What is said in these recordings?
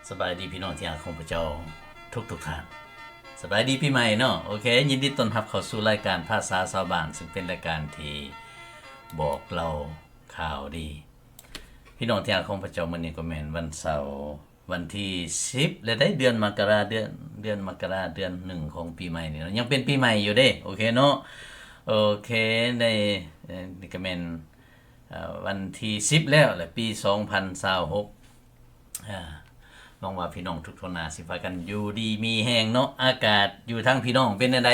ສະບາຍດີພີ່ນ້ອງທີ່ຮັກຂອງພະເຈົ້າທຸກໆທ່ານ. ສະບາຍດີປີໃໝ່ເນາະ. ໂອເຄ, ຍິນດີຕ້ອນຮັບເຂົ້າສູ່ລາຍການພາສາຊາວບ້ານ, ຊຶ່ງເປັນລາຍການທີ່ບອກເລົ່າຂ່າວດີ. ພີ່ນ້ອງທີ່ຮັກຂອງພະເຈົ້າ, ມື້ນີ້ກໍແມ່ນວັນເສົາ ວັນທີສິບແລ້ວເດ້, ເດືອນມະກະລາ, ເດືອນ ເດືອນມະກະລາ, ເດືອນໜຶ່ງຂອງປີໃໝ່ນີ້ເນາະ, ຍັງເປັນປີໃໝ່ຢູ່ເດ້. ໂອເຄເນາະ, ໂອເຄ, ໃນ ເອີ ນີ້ກໍແມ່ນ ເອີ ວັນທີສິບແລ້ວ ແລະ ປີສອງພັນຊາວຫົກ. ອາ ຫວັງວ່າພີ່ນ້ອງທຸກທົ່ວໜ້າຊິພາກັນຢູ່ດີມີແຮງເນາະ. ອາກາດຢູ່ທາງພີ່ນ້ອງເປັນແນວໃດ?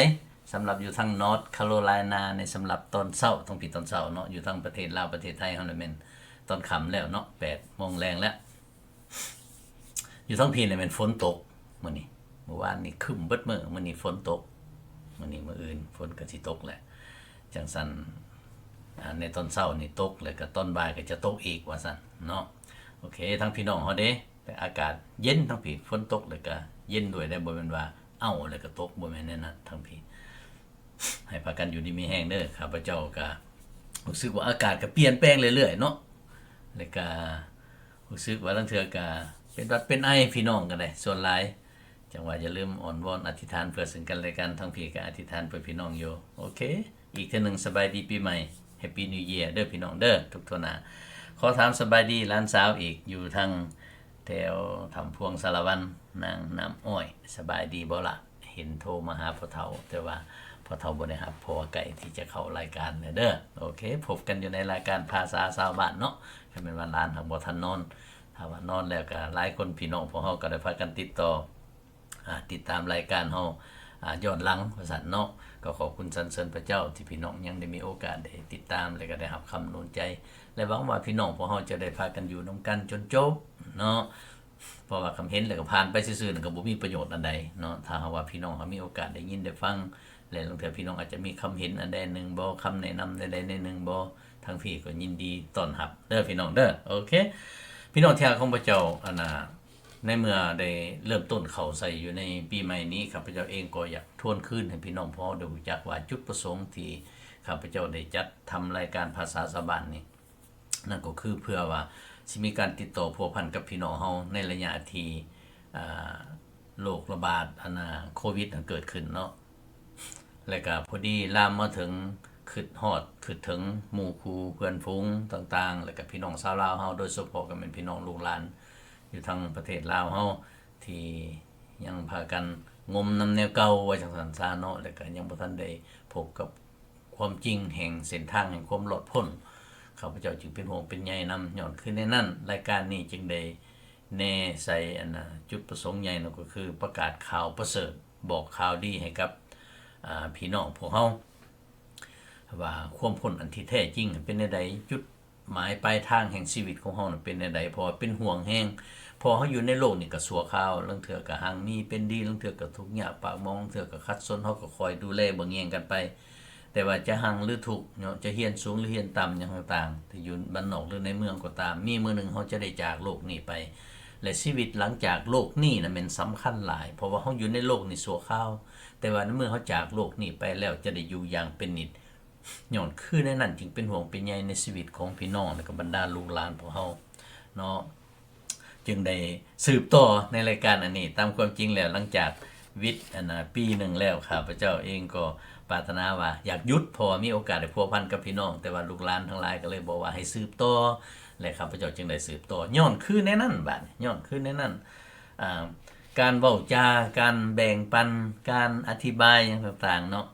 ສຳລັບຢູ່ທາງ North Carolina ໃນສຳລັບຕອນເຊົ້າ, ທາງພີ້ຕອນເຊົ້າເນາະ, ຢູ່ທາງປະເທດລາວ ປະເທດໄທເຮົາລະແມ່ນຕອນຄ່ຳແລ້ວເນາະ, ແປດໂມງແລງແລ້ວ. ຢູ່ທາງພີ້ລະແມ່ນຝົນຕົກມື້ນີ້, ມື້ວານນີ້ຄຶ້ມເບິດມື້, ມື້ນີ້ຝົນຕົກ, ມື້ນີ້ມື້ອື່ນຝົນກໍຊິຕົກແຫຼະ. ຈັ່ງຊັ້ນ ອາ ໃນຕອນເຊົ້ານີ້ຕົກ ແລ້ວກໍຕອນບ່າຍກໍຈະຕົກອີກວ່າຊັ້ນເນາະ. ໂອເຄ, ທາງພີ່ນ້ອງເຮົາເດ້ ແຕ່ອາກາດເຢັນ, ທາງພີ້ຝົນຕົກແລ້ວກໍເຢັນດ້ວຍເດ້, ບໍ່ແມ່ນວ່າເອົ້າແລ້ວກໍຕົກ, ບໍ່ແມ່ນແນວນັ້ນ. ທາງພີ້ໃຫ້ພາກັນຢູ່ດີມີແຮງເດີ. ຂ້າພະເຈົ້າກໍຮູ້ສຶກວ່າອາກາດກໍປ່ຽນແປງເລື້ອຍໆເນາະ, ແລ້ວກໍຮູ້ສຶກວ່າລາງເທື່ອກໍເປັນຫວັດເປັນໄອ, ພີ່ນ້ອງກໍໄດ້ສ່ວນຫຼາຍ. ຈັ່ງວ່າຢ່າລືມອ້ອນວອນອະທິຖານເພື່ອເຊິ່ງກັນແລະກັນ, ທາງພີ້ກໍອະທິຖານເພື່ອພີ່ນ້ອງຢູ່. ໂອເຄ, ອີກເທື່ອໜຶ່ງສະບາຍດີປີໃໝ່, Happy New Year ເດີພີ່ນ້ອງເດີ ທຸກທົ່ວໜ້າ. ຂໍຖາມສະບາຍດີຫຼານສາວອີກ, ຢູ່ທາງແຖວຖ້ຳພວງສາລະວັນ, ນາງນ້ຳອ້ອຍ ສະບາຍດີບໍ່ລະ? ເຫັນໂທມາຫາພໍ່ເຖົ້າ ແຕ່ວ່າພໍ່ເຖົ້າບໍ່ໄດ້ຮັບ ເພາະວ່າໃກ້ທີ່ຈະເຂົ້າລາຍການແລ້ວເດີ. ໂອເຄ, ພົບກັນຢູ່ໃນລາຍການພາສາຊາວບ້ານເນາະ. ຄັນແມ່ນວ່າຫຼານຫາກບໍ່ທັນນອນ, ຖ້າວ່ານອນແລ້ວກໍຫຼາຍຄົນ ພີ່ນ້ອງພວກເຮົາກໍໄດ້ພາກັນຕິດຕໍ່ ອາ ຕິດຕາມລາຍການເຮົາ ອາ ຍ້ອນຫຼັງວ່າຊັ້ນເນາະ. ກໍຂອບຄຸນສັນເສີນພະເຈົ້າທີ່ພີ່ນ້ອງຍັງໄດ້ມີໂອກາດໄດ້ຕິດຕາມ ແລະ ກໍໄດ້ຮັບຄຳໜູນໃຈ ແລະ ຫວັງວ່າພີ່ນ້ອງພວກເຮົາຈະໄດ້ພາກັນຢູ່ນຳກັນຈົນຈົບເນາະ. ເພາະວ່າຄຳເຫັນແລ້ວກໍຜ່ານໄປຊື່ໆນັ້ນກໍບໍ່ມີປະໂຫຍດອັນໃດເນາະ. ຖ້າຫາກວ່າພີ່ນ້ອງເຮົາມີໂອກາດໄດ້ຍິນໄດ້ຟັງ ແລະ ລາງເທື່ອພີ່ນ້ອງອາດຈະມີຄຳເຫັນອັນໃດໜຶ່ງບໍ່, ຄຳແນະນຳໃດໆໜຶ່ງບໍ່, ທາງພີ້ກໍຍິນດີຕ້ອນຮັບເດີພີ່ນ້ອງເດີ. ໂອເຄ, ພີ່ນ້ອງທີ່ຮັກຂອງພະເຈົ້າ, ອັນນ່າ ໃນເມື່ອໄດ້ເລີ່ມຕົ້ນເຂົ້າໃສ່ຢູ່ໃນປີໃໝ່ນີ້, ຂ້າພະເຈົ້າເອງກໍຢາກທວນຄືນໃຫ້ພີ່ນ້ອງພວກເຮົາໄດ້ຮູ້ຈັກວ່າ ຈຸດປະສົງທີ່ຂ້າພະເຈົ້າໄດ້ຈັດທຳລາຍການພາສາຊາວບ້ານນີ້ ນັ້ນກໍຄືເພື່ອວ່າຊິມີການຕິດຕໍ່ພົວພັນກັບພີ່ນ້ອງເຮົາໃນໄລຍະທີ່ ອາ ໂລກລະບາດ ອັນນ່າ ໂຄວິດຫັ້ນເກີດຂຶ້ນເນາະ. ແລະກະພໍດີລາມມາເຖິງ ຄຶດຮອດຄຶດເຖິງໝູ່ຄູ່ເພື່ອນຝູງຕ່າງໆ ແລະກະພີ່ນ້ອງຊາວລາວເຮົາ, ໂດຍສະເພາະກໍແມ່ນພີ່ນ້ອງລູກຫຼານຢູ່ທາງປະເທດລາວເຮົາ ທີ່ຍັງພາກັນງົມນຳແນວເກົ່າ ວ່າຈັ່ງຊັ້ນຊະເນາະ, ແລະກະຍັງບໍ່ທັນໄດ້ພົບກັບຄວາມຈິງແຫ່ງເສັ້ນທາງແຫ່ງຄວາມລອດພົ້ນ. ຂ້າພະເຈົ້າຈຶ່ງເປັນຫ່ວງເປັນໃຍນຳ. ຍ້ອນຄືແນວນັ້ນ, ລາຍການນີ້ຈຶ່ງໄດ້ ແນໃສ່ ອັນນ່າ ຈຸດປະສົງໃຫຍ່ນັ້ນກໍຄືປະກາດຂ່າວປະເສີດ, ບອກຂ່າວດີໃຫ້ກັບ ອາ ພີ່ນ້ອງພວກເຮົາ ວ່າຄວາມພົ້ນອັນທີ່ແທ້ຈິງເປັນແນວໃດ, ຈຸດໝາຍປາຍທາງແຫ່ງຊີວິດຂອງເຮົານັ້ນເປັນແນວໃດ, ເພາະວ່າເປັນຫ່ວງແຮງ. ເພາະເຮົາຢູ່ໃນໂລກນີ້ກໍຊົ່ວຄາວ, ລາງເທື່ອກໍຮັ່ງມີເປັນດີ, ລາງເທື່ອກໍທຸກຍາກປາກໝອງ, ລາງເທື່ອກໍຂັດສົນ, ເຮົາກໍຄອຍດູແລເບິ່ງແຍງກັນໄປ. ແຕ່ວ່າຈະຮັ່ງຫຼືທຸກເນາະ, ຈະຮຽນສູງຫຼືຮຽນຕ່ຳຫຍັງຕ່າງໆ, ທີ່ຢູ່ບ້ານນອກຫຼືໃນເມືອງກໍຕາມ, ມີມື້ໜຶ່ງເຮົາຈະໄດ້ຈາກໂລກນີ້ໄປ ແລະ ຊີວິດຫຼັງຈາກໂລກນີ້ນະແມ່ນສຳຄັນຫຼາຍ, ເພາະວ່າເຮົາຢູ່ໃນໂລກນີ້ຊົ່ວຄາວ, ແຕ່ວ່າໃນເມື່ອເຮົາຈາກໂລກນີ້ໄປແລ້ວ ຈະໄດ້ຢູ່ຢ່າງເປັນນິດ. ຍ້ອນຄືແນວນັ້ນຈຶ່ງເປັນຫ່ວງເປັນໃຍໃນຊີວິດຂອງພີ່ນ້ອງ ແລະ ກໍບັນດາລູກຫຼານພວກເຮົາເນາະ. ຈຶ່ງໄດ້ສືບຕໍ່ໃນລາຍການອັນນີ້. ຕາມຄວາມຈິງແລ້ວ ຫຼັງຈາກວິດ ອັນນ່າ ປີໜຶ່ງແລ້ວ, ຂ້າພະເຈົ້າເອງກໍປາດຖະໜາວ່າຢາກຢຸດ ເພາະວ່າມີໂອກາດໄດ້ພົວພັນກັບພີ່ນ້ອງ, ແຕ່ວ່າລູກຫຼານທັງຫຼາຍກໍເລີຍບອກວ່າໃຫ້ສືບຕໍ່ ແລະ ຂ້າພະເຈົ້າຈຶ່ງໄດ້ສືບຕໍ່. ຍ້ອນຄືແນວນັ້ນ, ບາດນີ້ ຍ້ອນຄືແນວນັ້ນ, ອາ ການເວົ້າຈາ, ການແບ່ງປັນ, ການອະທິບາຍຫຍັງຕ່າງໆເນາະ,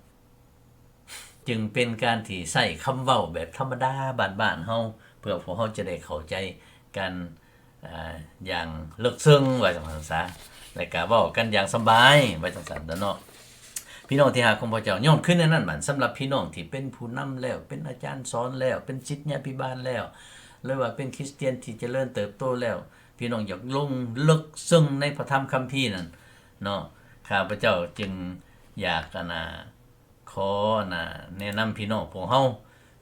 ຈຶ່ງເປັນການທີ່ໃຊ້ຄຳເວົ້າແບບທຳມະດາບ້ານໆເຮົາ ເພື່ອພວກເຮົາຈະໄດ້ເຂົ້າໃຈກັນ ອາ ຢ່າງເລິກເຊິ່ງ ວ່າຈັ່ງຊັ້ນຊະ, ແລະກະເວົ້າກັນຢ່າງສະບາຍ ວ່າຈັ່ງຊັ້ນເນາະ. ພີ່ນ້ອງທີ່ຮັກຂອງພະເຈົ້າ, ຍ້ອນຄືແນວນັ້ນ, ບັດສຳລັບພີ່ນ້ອງທີ່ເປັນຜູ້ນຳແລ້ວ, ເປັນອາຈານສອນແລ້ວ, ເປັນສິດຍາພິບານແລ້ວ ຫຼືວ່າເປັນຄຣິສຕຽນທີ່ຈະເລີນເຕີບໂຕແລ້ວ, ພີ່ນ້ອງຢາກລົງເລິກເຊິ່ງໃນພະທຳຄຳພີນັ້ນເນາະ, ຂ້າພະເຈົ້າຈຶ່ງຢາກ ອັນນ່າ ຂໍ ອັນນ່າ ແນະນຳພີ່ນ້ອງພວກເຮົາ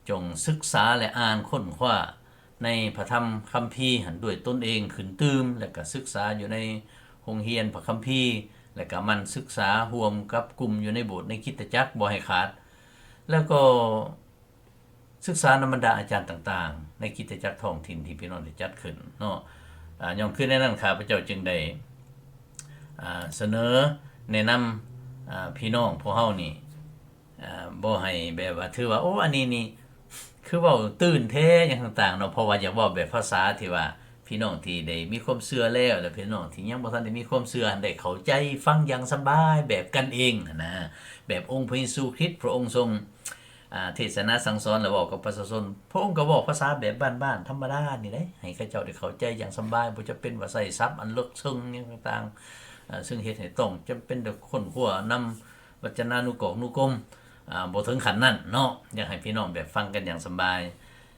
ຈົ່ງສຶກສາ ແລະ ອ່ານຄົ້ນຄວ້າໃນພະທຳຄຳພີຫັ້ນດ້ວຍຕົນເອງຂຶ້ນຕື່ມ, ແລະ ກະສຶກສາຢູ່ໃນໂຮງຮຽນພະຄຳພີ, ແລະ ກະໝັ່ນສຶກສາຮ່ວມກັບກຸ່ມຢູ່ໃນໂບດໃນຄຣິສຕະຈັກບໍ່ໃຫ້ຂາດ, ແລ້ວກໍ ສຶກສານຳບັນດາອາຈານຕ່າງໆ ໃນຄຣິສຕະຈັກທ້ອງຖິ່ນທີ່ພີ່ນ້ອງໄດ້ຈັດຂຶ້ນເນາະ. ອາ ຍ້ອນຄືແນວນັ້ນ ຂ້າພະເຈົ້າຈຶ່ງໄດ້ ອາ ສະເໜີແນະນຳ ອາ ພີ່ນ້ອງພວກເຮົານີ້ ອາ ບໍ່ໃຫ້ແບບວ່າຖືວ່າ ໂອ້ ອັນນີ້ນີ້ຄືເວົ້າຕື່ນແທ້ ຫຍັງຕ່າງໆເນາະ, ເພາະວ່າຢາກເວົ້າແບບພາສາທີ່ວ່າ ພີ່ນ້ອງທີ່ໄດ້ມີຄວາມເຊື່ອແລ້ວ ແລະ ພີ່ນ້ອງທີ່ຍັງບໍ່ທັນໄດ້ມີຄວາມເຊື່ອ ໄດ້ເຂົ້າໃຈຟັງຢ່າງສະບາຍແບບກັນເອງຫັ້ນນະ, ແບບອົງພະເຢຊູຄຣິດ ພະອົງຊົງ ອາ ເທດສະນາສັ່ງສອນ ແລະ ເວົ້າກັບປະຊາຊົນ, ພະອົງກໍເວົ້າພາສາແບບບ້ານໆ ທຳມະດານີ້ເດ້ ໃຫ້ເຂົາເຈົ້າໄດ້ເຂົ້າໃຈຢ່າງສະບາຍ, ບໍ່ຈຳເປັນວ່າໃຊ້ສັບອັນເລິກເຊິ່ງຫຍັງຕ່າງໆ ອາ ຊຶ່ງເຮັດໃຫ້ຕ້ອງຈຳເປັນໄດ້ຄົ້ນຄວ້ານຳວັດຈະນານຸກອກນຸກົມ, ອາ ບໍ່ເຖິງຂັ້ນນັ້ນເນາະ, ຢາກໃຫ້ພີ່ນ້ອງແບບຟັງກັນຢ່າງສະບາຍ.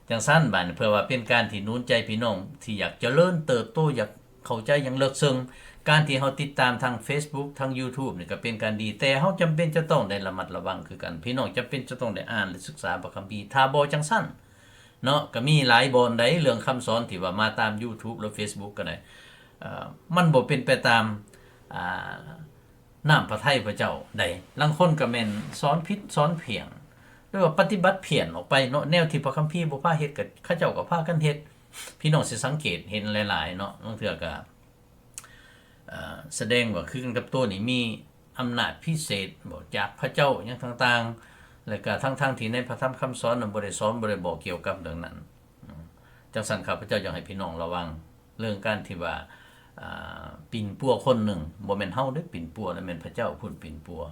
ຈັ່ງຊັ້ນບາດນີ້ ເພື່ອວ່າເປັນການທີ່ໜູນໃຈພີ່ນ້ອງທີ່ຢາກຈະເລີນເຕີບໂຕ, ຢາກເຂົ້າໃຈຢ່າງເລິກເຊິ່ງ, ການທີ່ເຮົາຕິດຕາມທາງເຟສບຸກ ທາງຢູທູບນີ້ກໍເປັນການດີ, ແຕ່ເຮົາຈຳເປັນຈະຕ້ອງໄດ້ລະມັດລະວັງຄືກັນ. ພີ່ນ້ອງຈຳເປັນຈະຕ້ອງໄດ້ອ່ານ ແລະ ສຶກສາພະຄຳພີ. ຖ້າບໍ່ຈັ່ງຊັ້ນເນາະ, ກໍມີຫຼາຍບ່ອນໃດ ເລື່ອງຄຳສອນທີ່ວ່າມາຕາມຢູທູບ ຫຼື ເຟສບຸກກໍໄດ້, ເອີ ມັນບໍ່ເປັນໄປຕາມ ອາ ນ້ຳພະໄທພະເຈົ້າໃດ. ລາງຄົນກໍແມ່ນສອນຜິດສອນພຽງ ຫຼືວ່າປະຕິບັດພຽນອອກໄປເນາະ, ແນວທີ່ພະຄຳພີບໍ່ພາເຮັດ ກໍເຂົາເຈົ້າກໍພາກັນເຮັດ. ພີ່ນ້ອງຊິສັງເກດເຫັນຫຼາຍໆເນາະ, ລາງເທື່ອກໍ ເອີ ສະແດງວ່າຄືກັນກັບໂຕນີ້ມີອຳນາດພິເສດບໍ ຈາກພະເຈົ້າຫຍັງຕ່າງໆ, ແລ້ວກໍທັງໆທີ່ໃນພະທຳຄຳສອນນັ້ນບໍ່ໄດ້ສອນ ບໍ່ໄດ້ບອກກ່ຽວກັບເລື່ອງນັ້ນ. ອາ ຈັ່ງຊັ້ນ ຂ້າພະເຈົ້າຢາກໃຫ້ພີ່ນ້ອງລະວັງເລື່ອງການທີ່ວ່າ ອາ ປິ່ນປົວຄົນໜຶ່ງ, ບໍ່ແມ່ນເຮົາເດ້ປິ່ນປົວ, ແລະ ແມ່ນພະເຈົ້າພຸ້ນປິ່ນປົວ.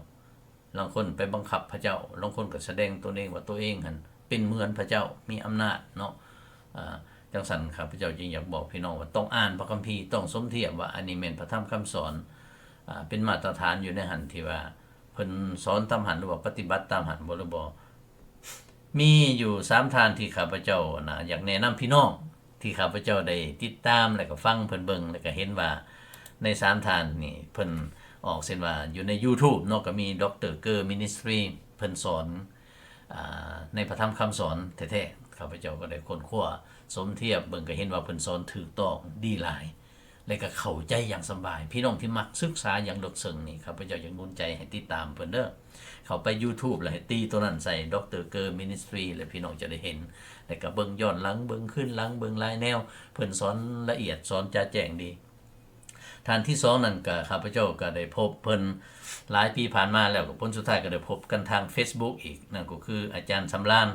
ລາງຄົນໄປບັງຄັບພະເຈົ້າ, ລາງຄົນກໍສະແດງຕົນເອງວ່າຕົວເອງຫັ້ນເປັນເໝືອນພະເຈົ້າ, ມີອຳນາດເນາະ. ອາ ຈັ່ງຊັ້ນ ຂ້າພະເຈົ້າຈຶ່ງຢາກບອກພີ່ນ້ອງວ່າຕ້ອງອ່ານພະຄຳພີ, ຕ້ອງສົມທຽບວ່າອັນນີ້ແມ່ນພະທຳຄຳສອນ ອາ ເປັນມາດຕະຖານຢູ່ໃນຫັ້ນ ທີ່ວ່າເພິ່ນສອນຕາມຫັ້ນ ຫຼືວ່າປະຕິບັດຕາມຫັ້ນບໍ່ ຫຼືບໍ່. ມີຢູ່ສາມທ່ານທີ່ຂ້າພະເຈົ້ານະ ຢາກແນະນຳພີ່ນ້ອງ ທີ່ຂ້າພະເຈົ້າໄດ້ຕິດຕາມ ແລະກະຟັງເພິ່ນເບິ່ງ ແລະກະເຫັນວ່າໃນສາມທ່ານນີ້ ເພິ່ນອອກເຊັ່ນວ່າຢູ່ໃນຢູທູບເນາະ, ກະມີ ດອກເຕີ ເກີ ມິນິສຕຣີ ເພິ່ນສອນ ອາ ໃນພະທຳຄຳສອນແທ້ໆ. ຂ້າພະເຈົ້າກໍໄດ້ຄົ້ນຄວ້າສົມທຽບເບິ່ງ ກະເຫັນວ່າເພິ່ນສອນຖືກຕ້ອງດີຫຼາຍ ແລະກະເຂົ້າໃຈຢ່າງສະບາຍ. ພີ່ນ້ອງທີ່ມັກສຶກສາຢ່າງເລິກເຊິ່ງນີ້ ຂ້າພະເຈົ້າຢາກໜູນໃຈໃຫ້ຕິດຕາມເພິ່ນເດີ. ເຂົ້າໄປຢູທູບ ແລ້ວໃຫ້ຕີໂຕນັ້ນໃສ່ ດອກເຕີ ເກີ ມິນິສຕຣີ ແລ້ວພີ່ນ້ອງຈະໄດ້ເຫັນ, ແລ້ວກໍເບິ່ງຍ້ອນຫຼັງ ເບິ່ງຄືນຫຼັງ ເບິ່ງຫຼາຍແນວ, ເພິ່ນສອນລະອຽດ ສອນຈະແຈ້ງດີ. ທ່ານທີສອງນັ້ນກໍ ຂ້າພະເຈົ້າກໍໄດ້ພົບເພິ່ນຫຼາຍປີຜ່ານມາແລ້ວ, ກໍຜົນສຸດທ້າຍກໍໄດ້ພົບກັນທາງເຟສບຸກອີກ, ນັ້ນກໍຄືອາຈານສຳລານ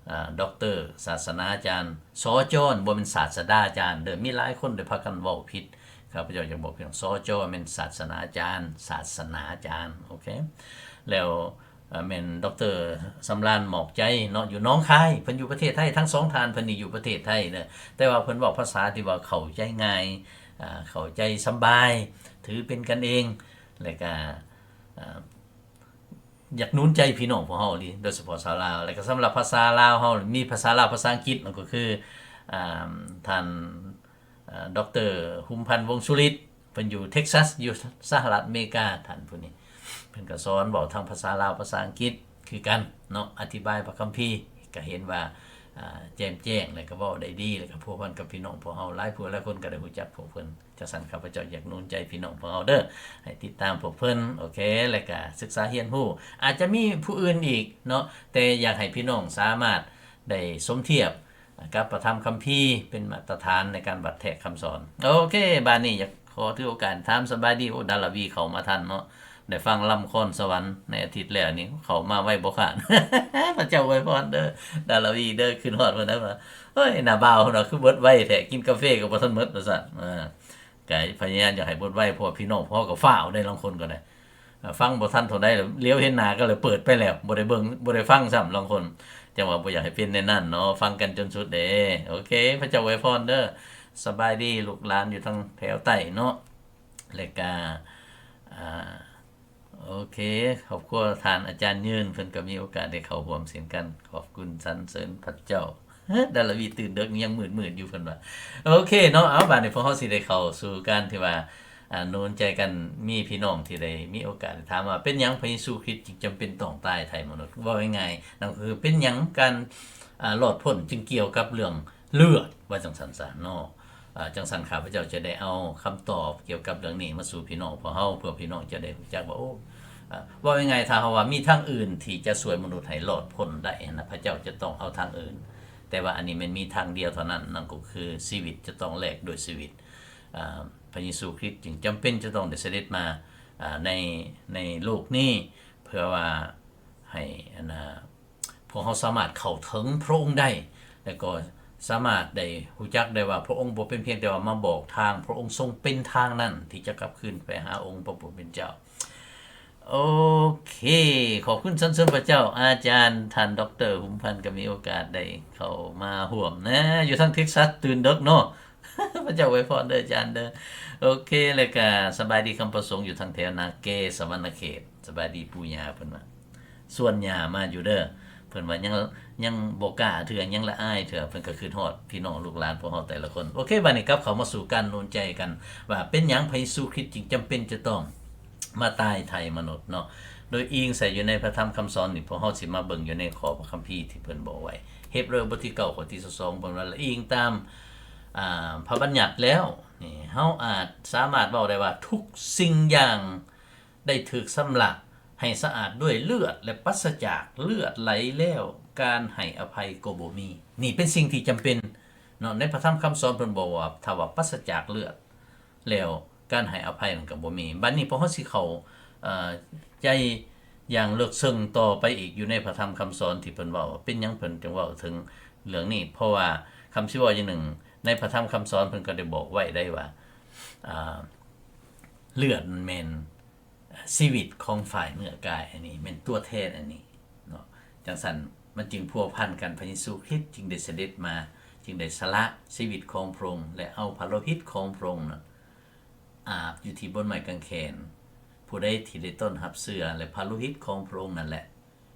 ອາ ດອກເຕີ ສາສະໜາຈານ ສ ຈອນ ບໍ່ແມ່ນສາດສະດາຈານເດີ, ມີຫຼາຍຄົນໄດ້ພາກັນເວົ້າຜິດ. ຂ້າພະເຈົ້າຢາກບອກພີ່ນ້ອງ ສ ຈອ ແມ່ນສາດສະໜາຈານ, ສາດສະໜາຈານ ໂອເຄ. ແລ້ວ ເອີ ແມ່ນ ດອກເຕີ ສຳລານ ໝອກໃຈເນາະ ຢູ່ໜອງຄາຍ, ເພິ່ນຢູ່ປະເທດໄທ. ທັງສອງທ່ານເພິ່ນນີ້ຢູ່ປະເທດໄທເດີ, ແຕ່ວ່າເພິ່ນເວົ້າພາສາທີ່ວ່າເຂົ້າໃຈງ່າຍ, ອາ ເຂົ້າໃຈສະບາຍ, ຖືເປັນກັນເອງ, ແລ້ວກະ ອາ ຢາກໜູນໃຈພີ່ນ້ອງພວກເຮົາອີ່ຫຼີ ໂດຍສະເພາະຊາວລາວ. ແລ້ວກໍສຳລັບພາສາລາວເຮົາ ມີພາສາລາວ ພາສາອັງກິດ ນັ້ນກໍຄື ອາ ທ່ານ ອາ ດອກເຕີ ຫຸມພັນ ວົງສຸລິດ, ເພິ່ນຢູ່ເທັກຊັສ ຢູ່ສະຫະລັດອາເມລິກາ. ທ່ານຜູ້ນີ້ເພິ່ນກໍສອນເວົ້າທັງພາສາລາວ ພາສາອັງກິດຄືກັນເນາະ, ອະທິບາຍພະຄຳພີ ກໍເຫັນວ່າ ອາ ແຈ່ມແຈ້ງ ແລ້ວກໍເວົ້າໄດ້ດີ ແລ້ວກໍພົວພັນກັບພີ່ນ້ອງພວກເຮົາ. ຫຼາຍຜູ້ຫຼາຍຄົນກໍໄດ້ຮູ້ຈັກພວກເພິ່ນ. ຈັ່ງຊັ້ນ ຂ້າພະເຈົ້າຢາກໜູນໃຈພີ່ນ້ອງພວກເຮົາເດີ ໃຫ້ຕິດຕາມພວກເພິ່ນ ໂອເຄ ແລ້ວກະສຶກສາຮຽນຮູ້. ອາດຈະມີຜູ້ອື່ນອີກເນາະ, ແຕ່ຢາກໃຫ້ພີ່ນ້ອງສາມາດໄດ້ສົມທຽບກັບພະທຳຄຳພີ ເປັນມາດຕະຖານໃນການວັດແທກຄຳສອນ. ໂອເຄ ບາດນີ້ຢາກຂໍຖືໂອກາດຖາມສະບາຍດີ. ໂອ້ ດາລາວີເຂົ້າມາທັນເນາະ, ໄດ້ຟັງລຳຄອນສະຫວັນໃນອາທິດແລ້ວນີ້ ເຂົ້າມາໄວບໍ່ຂາດ. ພະເຈົ້າອວຍພອນເດີ ດາລາວີເດີ. ຄິດຮອດເພິ່ນໄດ້ວ່າ ເອີຍ ນ້າບ່າວເພິ່ນວ່າ ຄືເບິດໄວແທ້ ກິນກາເຟກໍບໍ່ທັນໝົດ ວ່າຊັ້ນ. ອາ ກະພະຍາຍາມຢາກໃຫ້ເບິດໄວ ເພາະວ່າພີ່ນ້ອງພວກເຮົາກໍຟ້າວໄດ໋ ລາງຄົນກໍໄດ້ ອາ ຟັງບໍ່ທັນເທົ່າໃດ ຫຼຽວເຫັນໜ້າກໍເລີຍເປີດໄປແລ້ວ ບໍ່ໄດ້ເບິ່ງ ບໍ່ໄດ້ຟັງຊ້ຳ ລາງຄົນ. ຈັ່ງວ່າບໍ່ຢາກໃຫ້ເປັນແນວນັ້ນເນາະ, ຟັງກັນຈົນສຸດເດ້. ໂອເຄ ພະເຈົ້າອວຍພອນເດີ. ສະບາຍດີລູກຫຼານຢູ່ທາງແຖວໃຕ້ເນາະ ແລະກະ ອາ ໂອເຄ ຄອບຄົວທ່ານອາຈານຍືນ ເພິ່ນກໍມີໂອກາດໄດ້ເຂົ້າຮ່ວມເຊັ່ນກັນ. ຂອບຄຸນສັນເສີນພະເຈົ້າ. ດາລາວີຕື່ນເດິກ ຍັງມືດໆຢູ່ ເພິ່ນວ່າ. ໂອເຄເນາະ, ເອົາ ບາດນີ້ພວກເຮົາຊິໄດ້ເຂົ້າສູ່ການທີ່ວ່າ ອາ ໜູນໃຈກັນ. ມີພີ່ນ້ອງທີ່ໄດ້ມີໂອກາດໄດ້ຖາມວ່າ ເປັນຫຍັງພະເຢຊູຄຣິດຈຶ່ງຈຳເປັນຕ້ອງຕາຍໄຖ່ມະນຸດ? ເວົ້າງ່າຍໆ ນັ້ນກໍຄື ເປັນຫຍັງການ ອາ ລອດພົ້ນຈຶ່ງກ່ຽວກັບເລື່ອງເລືອດ ວ່າຈັ່ງຊັ້ນຊະເນາະ. ອາ ຈັ່ງຊັ້ນ ຂ້າພະເຈົ້າຈະໄດ້ເອົາຄຳຕອບກ່ຽວກັບເລື່ອງນີ້ມາສູ່ພີ່ນ້ອງພວກເຮົາ ເພື່ອພີ່ນ້ອງຈະໄດ້ຮູ້ຈັກວ່າ ໂອ້ ອາ ເວົ້າງ່າຍໆ ຖ້າເຮົາວ່າມີທາງອື່ນທີ່ຈະຊ່ວຍມະນຸດໃຫ້ລອດພົ້ນໄດ້ຫັ້ນນະ ພະເຈົ້າຈະຕ້ອງເອົາທາງອື່ນ. ແຕ່ວ່າອັນນີ້ແມ່ນມີທາງດຽວເທົ່ານັ້ນ, ນັ້ນກໍຄືຊີວິດຈະຕ້ອງແລກດ້ວຍຊີວິດ. ອາ ພະເຢຊູຄຣິດຈຶ່ງຈຳເປັນຈະຕ້ອງໄດ້ສະເດັດມາ ອາ ໃນ ໃນໂລກນີ້ ເພື່ອວ່າໃຫ້ ອັນນາ ພວກເຮົາສາມາດເຂົ້າເຖິງພະອົງໄດ້ ແລະກໍສາມາດໄດ້ຮູ້ຈັກໄດ້ວ່າ ພະອົງບໍ່ເປັນພຽງແຕ່ວ່າມາບອກທາງ, ພະອົງຊົງເປັນທາງນັ້ນທີ່ຈະກັບຄືນໄປຫາອົງພະຜູ້ເປັນເຈົ້າ. ໂອເຄ ຂອບຄຸນສັນເສີນພະເຈົ້າ. ອາຈານທ່ານ ດອກເຕີ ຫຸມພັນ ກໍມີໂອກາດໄດ້ເຂົ້າມາຮ່ວມນະ ຢູ່ທາງເທັກຊັສ ຕື່ນເດິກເນາະ. ພະເຈົ້າອວຍພອນເດີອາຈານເດີ. ໂອເຄ ແລ້ວກະສະບາຍດີຄຳປະສົງ ຢູ່ທາງແຖວນາເກ ສະຫວັນນະເຂດ. ສະບາຍດີປູ່ຍ່າ ເພິ່ນວ່າ ຊວນຍ່າມາຢູ່ເດີ. ເພິ່ນວ່າຍັງ ຍັງບໍ່ກ້າເທື່ອ ຍັງລະອາຍເທື່ອ. ເພິ່ນກໍຄິດຮອດພີ່ນ້ອງລູກຫຼານພວກເຮົາແຕ່ລະຄົນ. ໂອເຄ ບາດນີ້ກັບເຂົ້າມາສູ່ການໜູນໃຈກັນ ວ່າເປັນຫຍັງພະເຢຊູຄຣິດຈຶ່ງຈຳເປັນຈະຕ້ອງມາຕາຍໄຖ່ມະນຸດເນາະ. ໂດຍອີງໃສ່ຢູ່ໃນພະທຳຄຳສອນນີ້ ພວກເຮົາຊິມາເບິ່ງຢູ່ໃນຂໍ້ພະຄຳພີທີ່ເພິ່ນບອກໄວ້ ເຮັບເຣີບົດທີເກົ້າ ຂໍ້ທີຊາວສອງ ເພິ່ນວ່າ ລະອີງຕາມ ອາ ພະບັນຍັດແລ້ວນີ້ ເຮົາອາດສາມາດເວົ້າໄດ້ວ່າ ທຸກສິ່ງຢ່າງ ໄດ້ຖືກຊຳລະໃຫ້ສະອາດດ້ວຍເລືອດ ແລະ ປາສະຈາກເລືອດໄຫຼແລ້ວ ການໃຫ້ອະໄພກໍບໍ່ມີ. ນີ້ເປັນສິ່ງທີ່ຈຳເປັນເນາະ. ໃນພະທຳຄຳສອນເພິ່ນບອກວ່າ ຖ້າວ່າປາສະຈາກເລືອດແລ້ວ ການໃຫ້ອະໄພນັ້ນກໍບໍ່ມີ. ບັດນີ້ພວກເຮົາຊິເຂົ້າ ເອີ ໃຈຢ່າງເລິກເຊິ່ງຕໍ່ໄປອີກ ຢູ່ໃນພະທຳຄຳສອນທີ່ເພິ່ນເວົ້າ ເປັນຫຍັງເພິ່ນຈຶ່ງເວົ້າເຖິງເລື່ອງນີ້? ເພາະວ່າ ຄຳຊິເວົ້າຢ່າງໜຶ່ງ ໃນພະທຳຄຳສອນເພິ່ນກໍໄດ້ບອກໄວ້ໄດ້ວ່າ ອາ ເລືອດມັນແມ່ນຊີວິດຂອງຝ່າຍເນື້ອກາຍ ອັນນີ້ແມ່ນຕົວແທນອັນນີ້ເນາະ. ຈັ່ງຊັ້ນມັນຈຶ່ງພົວພັນກັນ ພະເຢຊູຄຣິດຈຶ່ງໄດ້ສະເດັດມາ ຈຶ່ງໄດ້ສະຫຼະຊີວິດຂອງພະອົງ ແລະ ເອົາພະໂລຫິດຂອງພະອົງນັ້ນອາບຢູ່ທີ່ບົນໄມ້ກາງແຂນ. ຜູ້ໃດທີ່ໄດ້ຕ້ອນຮັບເຊື້ອ ແລະ ພະໂລຫິດຂອງພະອົງນັ້ນແຫຼະ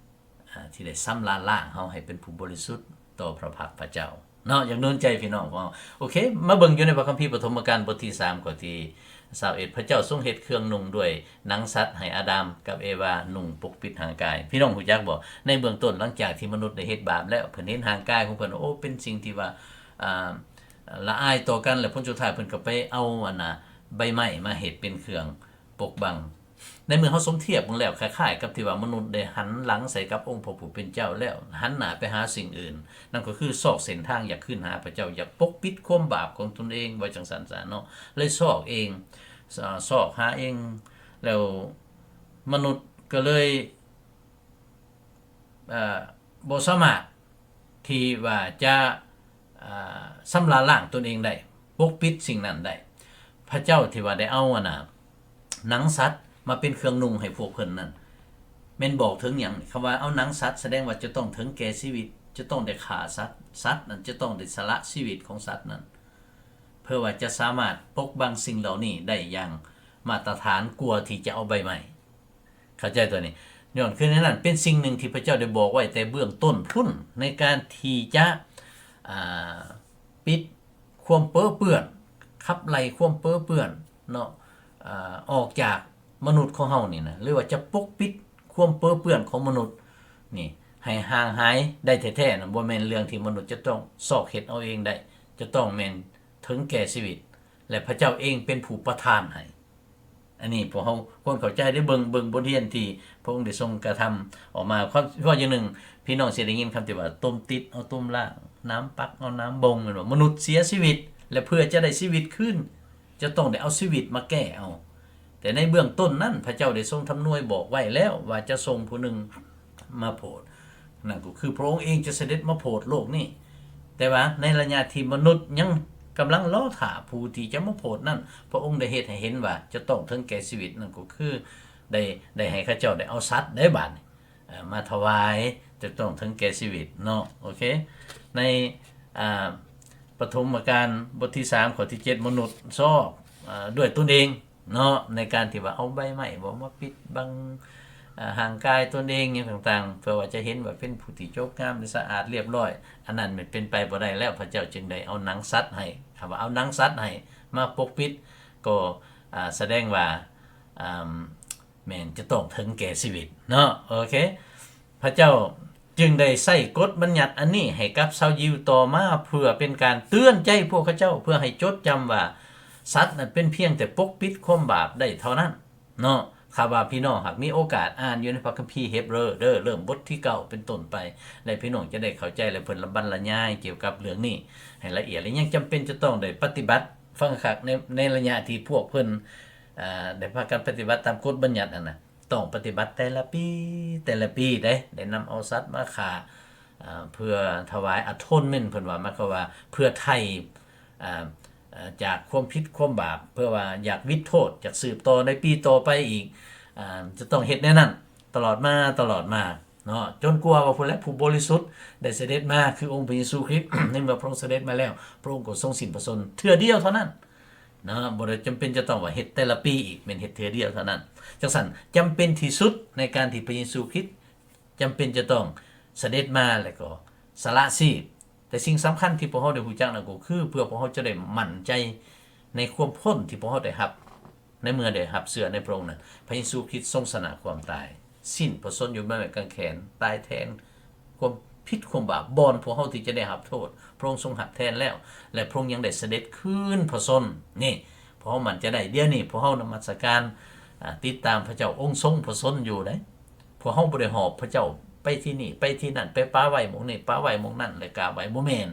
ອາ ທີ່ໄດ້ຊຳລະລ້າງເຮົາໃຫ້ເປັນຜູ້ບໍລິສຸດຕໍ່ພະພັກພະເຈົ້າເນາະ. ຢາກໜູນໃຈພີ່ນ້ອງເຮົາ. ໂອເຄ ມາເບິ່ງຢູ່ໃນພະຄຳພີປະຖົມມະການ ບົດທີສາມ ຂໍ້ທີຊາວເອັດ ພະເຈົ້າຊົງເຮັດເຄື່ອງນຸ່ງດ້ວຍໜັງສັດໃຫ້ອາດາມກັບເອວານຸ່ງປົກປິດຮ່າງກາຍ. ພີ່ນ້ອງຮູ້ຈັກບໍ່? ໃນເບື້ອງຕົ້ນ ຫຼັງຈາກທີ່ມະນຸດໄດ້ເຮັດບາບແລ້ວ ເພິ່ນເຫັນຮ່າງກາຍຂອງເພິ່ນ ໂອ້ ເປັນສິ່ງທີ່ວ່າ ອາ ລະອາຍຕໍ່ກັນ ແລະ ຜົນສຸດທ້າຍເພິ່ນກໍໄປເອົາ ອັນນະ ໃບໄມ້ມາເຮັດເປັນເຄື່ອງປົກບັງ. ໃນເມື່ອເຮົາສົມທຽບເບິ່ງແລ້ວ ຄ້າຍໆກັບທີ່ວ່າມະນຸດໄດ້ຫັນຫຼັງໃສ່ກັບອົງພະຜູ້ເປັນເຈົ້າແລ້ວ ຫັນໜ້າໄປຫາສິ່ງອື່ນ, ນັ້ນກໍຄືຊອກເສັ້ນທາງຢາກຄືນຫາພະເຈົ້າ, ຢາກປົກປິດຄວາມບາບຂອງຕົນເອງ, ວ່າຈັ່ງຊັ້ນຊະເນາະ, ເລີຍຊອກເອງ, ຊ- ຊອກຫາເອງ, ແລ້ວມະນຸດກໍເລີຍ ເອີ ບໍ່ສາມາດທີ່ວ່າຈະ ເອີ ຊຳລະລ້າງຕົນເອງໄດ້, ປົກປິດສິ່ງນັ້ນໄດ້. ພະເຈົ້າທີ່ວ່າໄດ້ເອົາ ອັນນະ ໜັງສັດມາເປັນເຄື່ອງນຸ່ງໃຫ້ພວກເພິ່ນນັ້ນ ແມ່ນບອກເຖິງຫຍັງ? ຄຳວ່າເອົາໜັງສັດ ສະແດງວ່າຈະຕ້ອງເຖິງແກ່ຊີວິດ, ຈະຕ້ອງໄດ້ຂ້າສັດ, ສັດນັ້ນຈະຕ້ອງໄດ້ສະຫຼະຊີວິດຂອງສັດນັ້ນ ເພື່ອວ່າຈະສາມາດປົກບັງສິ່ງເຫຼົ່ານີ້ໄດ້ຢ່າງມາດຕະຖານກວ່າທີ່ຈະເອົາໃບໄມ້. ເຂົ້າໃຈຕົວນີ້? ຍ້ອນຄືໃນນັ້ນເປັນສິ່ງໜຶ່ງທີ່ພະເຈົ້າໄດ້ບອກໄວ້ແຕ່ເບື້ອງຕົ້ນພຸ້ນ ໃນການທີ່ຈະ ອ່າ ປິດຄວາມເປິເປື້ອນ, ຂັບໄລ່ຄວາມເປິເປື້ອນເນາະ, ອາ ອອກຈາກມະນຸດຂອງເຮົານີ້ນະ, ຫຼືວ່າຈະປົກປິດຄວາມເປິເປື້ອນຂອງມະນຸດນີ້ໃຫ້ຫ່າງຫາຍໄດ້ແທ້ໆນະ, ບໍ່ແມ່ນເລື່ອງທີ່ມະນຸດຈະຕ້ອງຊອກເຮັດເອົາເອງໄດ້, ຈະຕ້ອງແມ່ນເຖິງແກ່ຊີວິດ ແລະ ພະເຈົ້າເອງເປັນຜູ້ປະທານໃຫ້. ອັນນີ້ພວກເຮົາຄວນເຂົ້າໃຈໄດ້ ເບິ່ງ ເບິ່ງບົດຮຽນທີ່ພະອົງໄດ້ຊົງກະທຳອອກມາ. ຄວາມ ເພາະຢ່າງໜຶ່ງ ພີ່ນ້ອງຊິໄດ້ຍິນຄຳທີ່ວ່າ ຕົມຕິດເອົາຕົມລ້າງ, ນ້ຳປັກເອົານ້ຳບົ່ງ, ແມ່ນບໍ່? ມະນຸດເສຍຊີວິດ ແລະ ເພື່ອຈະໄດ້ຊີວິດຄືນ ຈະຕ້ອງໄດ້ເອົາຊີວິດມາແກ້ເອົາ. ແຕ່ໃນເບື້ອງຕົ້ນນັ້ນ ພະເຈົ້າໄດ້ຊົງທຳນວຍບອກໄວ້ແລ້ວວ່າຈະສົ່ງຜູ້ໜຶ່ງມາໂຜດ, ນັ້ນກໍຄືພະອົງເອງຈະສະເດັດມາໂຜດໂລກນີ້. ແຕ່ວ່າໃນໄລຍະທີ່ມະນຸດຍັງກຳລັງລໍຖ້າຜູ້ທີ່ຈະມາໂຜດນັ້ນ, ພະອົງໄດ້ເຮັດໃຫ້ເຫັນວ່າຈະຕ້ອງເຖິງແກ່ຊີວິດ, ນັ້ນກໍຄືໄດ້ ໄດ້ໃຫ້ເຂົາເຈົ້າໄດ້ເອົາສັດໄດ້ບາດນີ້ ເອີ ມາຖວາຍ ຈະຕ້ອງເຖິງແກ່ຊີວິດເນາະ. ໂອເຄ ໃນ ອ່າ ປະຖົມມະການ ບົດທີສາມ ຂໍ້ທີເຈັດ ມະນຸດຊອກ ເອີ ດ້ວຍຕົນເອງເນາະ ໃນການທີ່ວ່າເອົາໃບໄມ້ບໍ່ມາປິດບັງ ເອີ ຮ່າງກາຍຕົນເອງຫຍັງຕ່າງໆ ເພື່ອວ່າຈະເຫັນວ່າເປັນຜູ້ທີ່ຈົບງາມ ແລະ ສະອາດລຽບລ້ອຍ. ອັນນັ້ນແມ່ນເປັນໄປບໍ່ໄດ້ແລ້ວ, ພະເຈົ້າຈຶ່ງໄດ້ເອົາໜັງສັດໃຫ້. ຄຳວ່າເອົາໜັງສັດໃຫ້ມາປົກປິດ ກໍ ອາ ສະແດງວ່າ ອາ ແມ່ນຈະຕ້ອງເຖິງແກ່ຊີວິດເນາະ. ໂອເຄ ພະເຈົ້າຈຶ່ງໄດ້ໃຊ້ກົດບັນຍັດອັນນີ້ໃຫ້ກັບຊາວຢິວຕໍ່ມາ ເພື່ອເປັນການເຕືອນໃຈພວກເຂົາເຈົ້າ ເພື່ອໃຫ້ຈົດຈຳວ່າສັດນັ້ນເປັນພຽງແຕ່ປົກປິດຄວາມບາບໄດ້ເທົ່ານັ້ນເນາະ. ຖ້າວ່າພີ່ນ້ອງຫາກມີໂອກາດອ່ານຢູ່ໃນພະຄຳພີເຮັບເຣີເດີ ເລີ່ມບົດທີເກົ້າເປັນຕົ້ນໄປ ແລະ ພີ່ນ້ອງຈະໄດ້ເຂົ້າໃຈ ແລະ ເພິ່ນລະບັນລະຍາຍກ່ຽວກັບເລື່ອງນີ້ໃຫ້ລະອຽດ ແລະ ຍັງຈຳເປັນຈະຕ້ອງໄດ້ປະຕິບັດ ຟັງຄັກ ໃນ ໃນໄລຍະທີ່ພວກເພິ່ນ ອ່າ ໄດ້ພາກັນປະຕິບັດຕາມກົດບັນຍັດຫັ້ນນະ ຕ້ອງປະຕິບັດແຕ່ລະປີ ແຕ່ລະປີເດ້ ໄດ້ນຳເອົາສັດມາຂ້າ ອ່າ ເພື່ອຖວາຍ atonement ເພິ່ນວ່າ ໝາຍຄວາມວ່າເພື່ອໄຖ່ ອ່າ ເອີ່ ຈາກຄວາມຜິດຄວາມບາບ ເພື່ອວ່າຢາກຫວິດໂທດ ຢາກສືບຕໍ່ໃນປີຕໍ່ໄປອີກ ອ່າ ຈະຕ້ອງເຮັດແນວນັ້ນຕະຫຼອດມາ ຕະຫຼອດມາເນາະ ຈົນກວ່າວ່າຜູ້ໃດຜູ້ບໍລິສຸດໄດ້ສະເດັດມາ ຄືອົງພະເຢຊູຄຣິດ ໃນເມື່ອພະອົງສະເດັດມາແລ້ວ ພະອົງກໍຊົງສິ້ນພະຊົນເທື່ອດຽວເທົ່ານັ້ນເນາະ ບໍ່ໄດ້ຈຳເປັນຈະຕ້ອງວ່າເຮັດແຕ່ລະປີອີກ ແມ່ນເຮັດເທື່ອດຽວເທົ່ານັ້ນ. ຈັ່ງຊັ້ນ ຈຳເປັນທີ່ສຸດໃນການທີ່ພະເຢຊູຄຣິດ ຈຳເປັນຈະຕ້ອງສະເດັດມາ ແລະກໍສະຫຼະຊີບ. ແຕ່ສິ່ງສຳຄັນທີ່ພວກເຮົາໄດ້ຮູ້ຈັກນັ້ນກໍຄື ເພື່ອພວກເຮົາຈະໄດ້ໝັ້ນໃຈໃນຄວາມພົ້ນທີ່ພວກເຮົາໄດ້ຮັບ ໃນເມື່ອໄດ້ຮັບເຊື່ອໃນພະອົງນັ້ນ. ພະເຢຊູຄຣິດຊົງຊະນະຄວາມຕາຍ, ສິ້ນພະຊົນຢູ່ບນໄມ້ກາງແຂນ, ຕາຍແທນຄວາມຜິດຄວາມບາບ, ບ່ອນພວກເຮົາທີ່ຈະໄດ້ຮັບໂທດ, ພະອົງຊົງຮັບແທນແລ້ວ ແລະ ພະອົງຍັງໄດ້ສະເດັດຄືນພະຊົນ. ນີ້ ພວກເຮົາໝັ້ນໃຈໄດ້. ດຽວນີ້ພວກເຮົານະມັດສະການ, ອາ, ຕິດຕາມພະເຈົ້າ, ອົງຊົງພະຊົນຢູ່ເດ້. ພວກເຮົາບໍ່ໄດ້ຫອບພະເຈົ້າໄປທີ່ນີ້ ໄປທີ່ນັ້ນ, ໄປປະໄວ້ໝ່ອງນີ້ ປະໄວ້ໝ່ອງນັ້ນ ແລະ ກາບໄຫວ້. ບໍ່ແມ່ນ.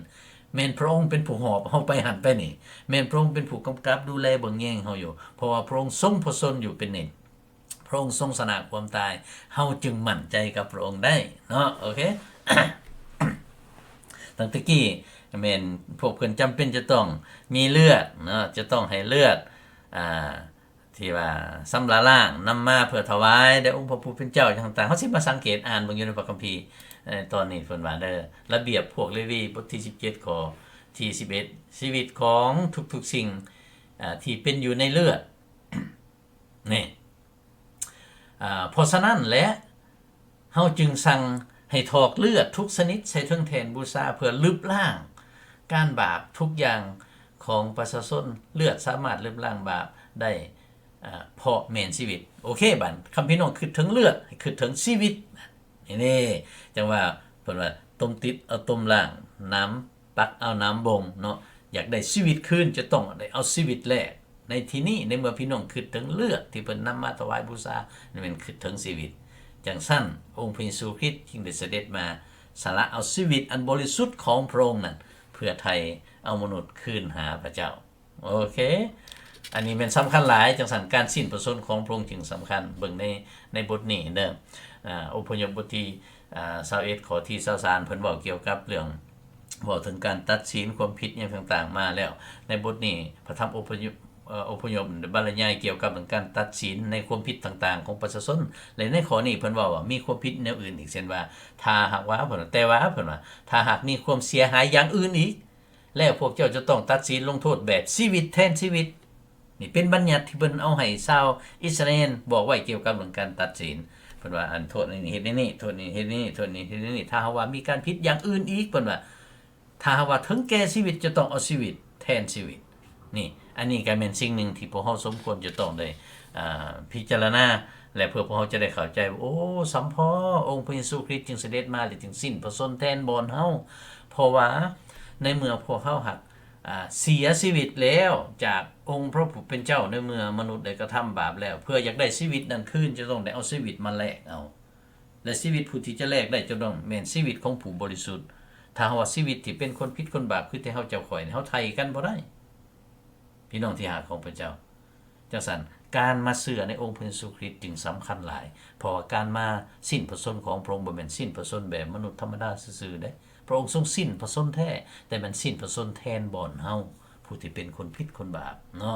ແມ່ນພະອົງເປັນຜູ້ຫອບເຮົາໄປຫັ້ນໄປນີ້. ແມ່ນພະອົງເປັນຜູ້ກຳກັບດູແລເບິ່ງແຍງເຮົາຢູ່. ເພາະວ່າພະອົງຊົງພະຊົນຢູ່ເປັນນິດ. ພະອົງຊົງຊະນະຄວາມຕາຍ, ເຮົາຈຶ່ງໝັ້ນໃຈກັບພະອົງໄດ້ເນາະ. ໂອເຄ. ຕັ້ງແຕ່ກີ້ແມ່ນພວກເພິ່ນຈຳເປັນຈະຕ້ອງມີເລືອດເນາະ, ຈະຕ້ອງໃຫ້ເລືອດ, ອ່າ, ທີ່ວ່າຊຳລະລ້າງນຳມາເພື່ອຖວາຍແດ່ອົງພະຜູ້ເປັນເຈົ້າຫຍັງຕ່າງ. ເຮົາຊິມາສັງເກດອ່ານເບິ່ງຢູ່ໃນພະຄຳພີ, ເອີ, ຕອນນີ້ເພິ່ນວ່າເດີ, ລະບຽບພວກເລວີ ບົດທີສິບເຈັດ ຂໍ້ທີສິບເອັດ, ຊີວິດຂອງທຸກໆສິ່ງ, ອາ, ທີ່ເປັນຢູ່ໃນເລືອດ. ນີ້, ອາ, ເພາະສະນັ້ນແຫຼະ, ເຮົາຈຶ່ງສັ່ງໃຫ້ຖອກເລືອດທຸກຊະນິດໃສ່ເທິງແທ່ນບູຊາ ເພື່ອລຶບລ້າງການບາບທຸກຢ່າງຂອງປະຊາຊົນ. ເລືອດສາມາດລຶບລ້າງບາບໄດ້, ອາ, ເພາະແມ່ນຊີວິດ. ໂອເຄ, ບາດຄຳພີ່ນ້ອງຄິດເຖິງເລືອດ, ໃຫ້ຄິດເຖິງຊີວິດ. ນີ້ເດ້, ຈັ່ງວ່າເພິ່ນວ່າ ຕົ້ມຕິດເອົາຕົ້ມລ້າງ, ນ້ຳ ຕັກເອົານ້ຳບົ່ງເນາະ. ຢາກໄດ້ຊີວິດຄືນ ຈະຕ້ອງໄດ້ເອົາຊີວິດແລກ. ໃນທີ່ນີ້ ໃນເມື່ອພີ່ນ້ອງຄິດເຖິງເລືອດທີ່ເພິ່ນນຳມາຖວາຍບູຊາ, ນັ້ນແມ່ນຄິດເຖິງຊີວິດ. ຈັ່ງຊັ້ນ, ອົງພະເຢຊູຄຣິດຈຶ່ງໄດ້ສະເດັດມາສະຫຼະເອົາຊີວິດອັນບໍລິສຸດຂອງພະອົງນັ້ນ ເພື່ອໄຖ່ເອົາມະນຸດຄືນຫາພະເຈົ້າ. ໂອເຄ, ອັນນີ້ແມ່ນສຳຄັນຫຼາຍ. ຈັ່ງຊັ້ນ ການສິ້ນພະຊົນຂອງພະອົງຈຶ່ງສຳຄັນ. ເບິ່ງໃນ, ໃນບົດນີ້ເດີ, ອາ, ອົບພະຍົບບົດທີ, ອາ, ຊາວເອັດ ຂໍ້ທີຊາວສາມ ເພິ່ນເວົ້າກ່ຽວກັບເລື່ອງ ເວົ້າເຖິງການຕັດສິນຄວາມຜິດຫຍັງຕ່າງໆມາແລ້ວ. ໃນບົດນີ້ ພະທຳອົບພະຍົບ, ເອີ, ອົບພະຍົບໄດ້ບັນລະຍາຍກ່ຽວກັບເລື່ອງການຕັດສິນໃນຄວາມຜິດຕ່າງໆຂອງປະຊາຊົນ. ແລະ ໃນຂໍ້ນີ້ເພິ່ນເວົ້າວ່າມີຄວາມຜິດແນວອື່ນອີກ, ເຊັ່ນວ່າ ຖ້າຫາກວ່າ, ເພິ່ນວ່າ, ແຕ່ວ່າ, ເພິ່ນວ່າ, ຖ້າຫາກມີຄວາມເສຍຫາຍຢ່າງອື່ນອີກ, ແລ້ວພວກເຈົ້າຈະຕ້ອງຕັດສິນລົງໂທດແບບຊີວິດແທນຊີວິດ. ນີ້ເປັນບັນຍັດທີ່ເພິ່ນເອົາໃຫ້ຊາວອິດສະຣາເອນບອກໄວ້ກ່ຽວກັບເລື່ອງການຕັດສິນ. ເພິ່ນວ່າ ອັນ ໂທດນີ້ເຮັດແນວນີ້, ໂທດນີ້ເຮັດແນວນີ້, ໂທດນີ້ເຮັດແນວນີ້. ຖ້າຫາກວ່າມີການຜິດຢ່າງອື່ນອີກ, ເພິ່ນວ່າ ຖ້າຫາກວ່າເຖິງແກ່ຊີວິດ ຈະຕ້ອງເອົາຊີວິດແທນຊີວິດ. ນີ້, ອັນນີ້ກໍແມ່ນສິ່ງໜຶ່ງທີ່ພວກເຮົາສົມຄວນຈະຕ້ອງໄດ້, ອາ, ພິຈາລະນາ ແລະ ເພື່ອພວກເຮົາຈະໄດ້ເຂົ້າໃຈວ່າ, ໂອ້, ສຳພໍອົງພະເຢຊູຄຣິດຈຶ່ງສະເດັດມາ ແລະ ຈຶ່ງສິ້ນພະຊົນແທນບ່ອນເຮົາ. ເພາະວ່າໃນເມື່ອພວກເຮົາຫາກ, ອາ, ເສຍຊີວິດແລ້ວຈາກອົງພະຜູ້ເປັນເຈົ້າ, ໃນເມື່ອມະນຸດໄດ້ກະທຳບາບແລ້ວ, ເພື່ອຢາກໄດ້ຊີວິດນັ້ນຄືນ, ຈະຕ້ອງໄດ້ເອົາຊີວິດມາແລກເອົາ. ແລະ ຊີວິດຜູ້ທີ່ຈະແລກໄດ້ ຈະຕ້ອງແມ່ນຊີວິດຂອງຜູ້ບໍລິສຸດ. ຖ້າເຮົາວ່າຊີວິດທີ່ເປັນຄົນຜິດຄົນບາບ ຄືແຕ່ເຮົາເຈົ້າຂ້ອຍນີ້, ເຮົາໄຖ່ກັນບໍ່ໄດ້. ພີ່ນ້ອງທີ່ຮັກຂອງພະເຈົ້າ, ຈັ່ງຊັ້ນ ການມາເຊື່ອໃນອົງພະເຢຊູຄຣິດຈຶ່ງສຳຄັນຫຼາຍ, ເພາະວ່າການມາສິ້ນພະຊົນຂອງພະອົງບໍ່ແມ່ນສິ້ນພະຊົນແບບມະນຸດທຳມະດາຊື່ໆເດ້. ພະອົງຊົງສິ້ນພະຊົນແທ້, ແຕ່ແມ່ນສິ້ນພະຊົນແທນບ່ອນເຮົາ, ຜູ້ທີ່ເປັນຄົນຜິດຄົນບາບເນາະ.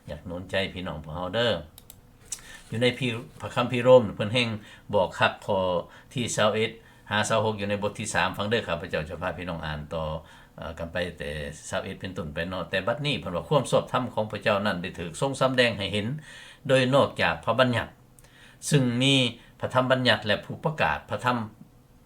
ຢາກໜູນໃຈພີ່ນ້ອງພວກເຮົາເດີ້. ຢູ່ໃນພີ, ພະຄຳພີໂຣມ ເພິ່ນແຮ່ງບອກຄັກ ຂໍ້ທີຊາວເອັດຫາຊາວຫົກ ຢູ່ໃນບົດທີສາມ. ຟັງເດີ້, ຂ້າພະເຈົ້າຈະພາພີ່ນ້ອງອ່ານຕໍ່, ເອີ, ກັນໄປແຕ່ຊາວເອັດເປັນຕົ້ນໄປເນາະ. ແຕ່ບັດນີ້ ເພິ່ນວ່າ, ຄວາມຊອບທຳຂອງພະເຈົ້ານັ້ນໄດ້ຖືກຊົງສຳແດງໃຫ້ເຫັນ ໂດຍນອກຈາກພະບັນຍັດ, ຊຶ່ງມີພະທຳບັນຍັດ ແລະ ຜູ້ປະກາດພະທຳ,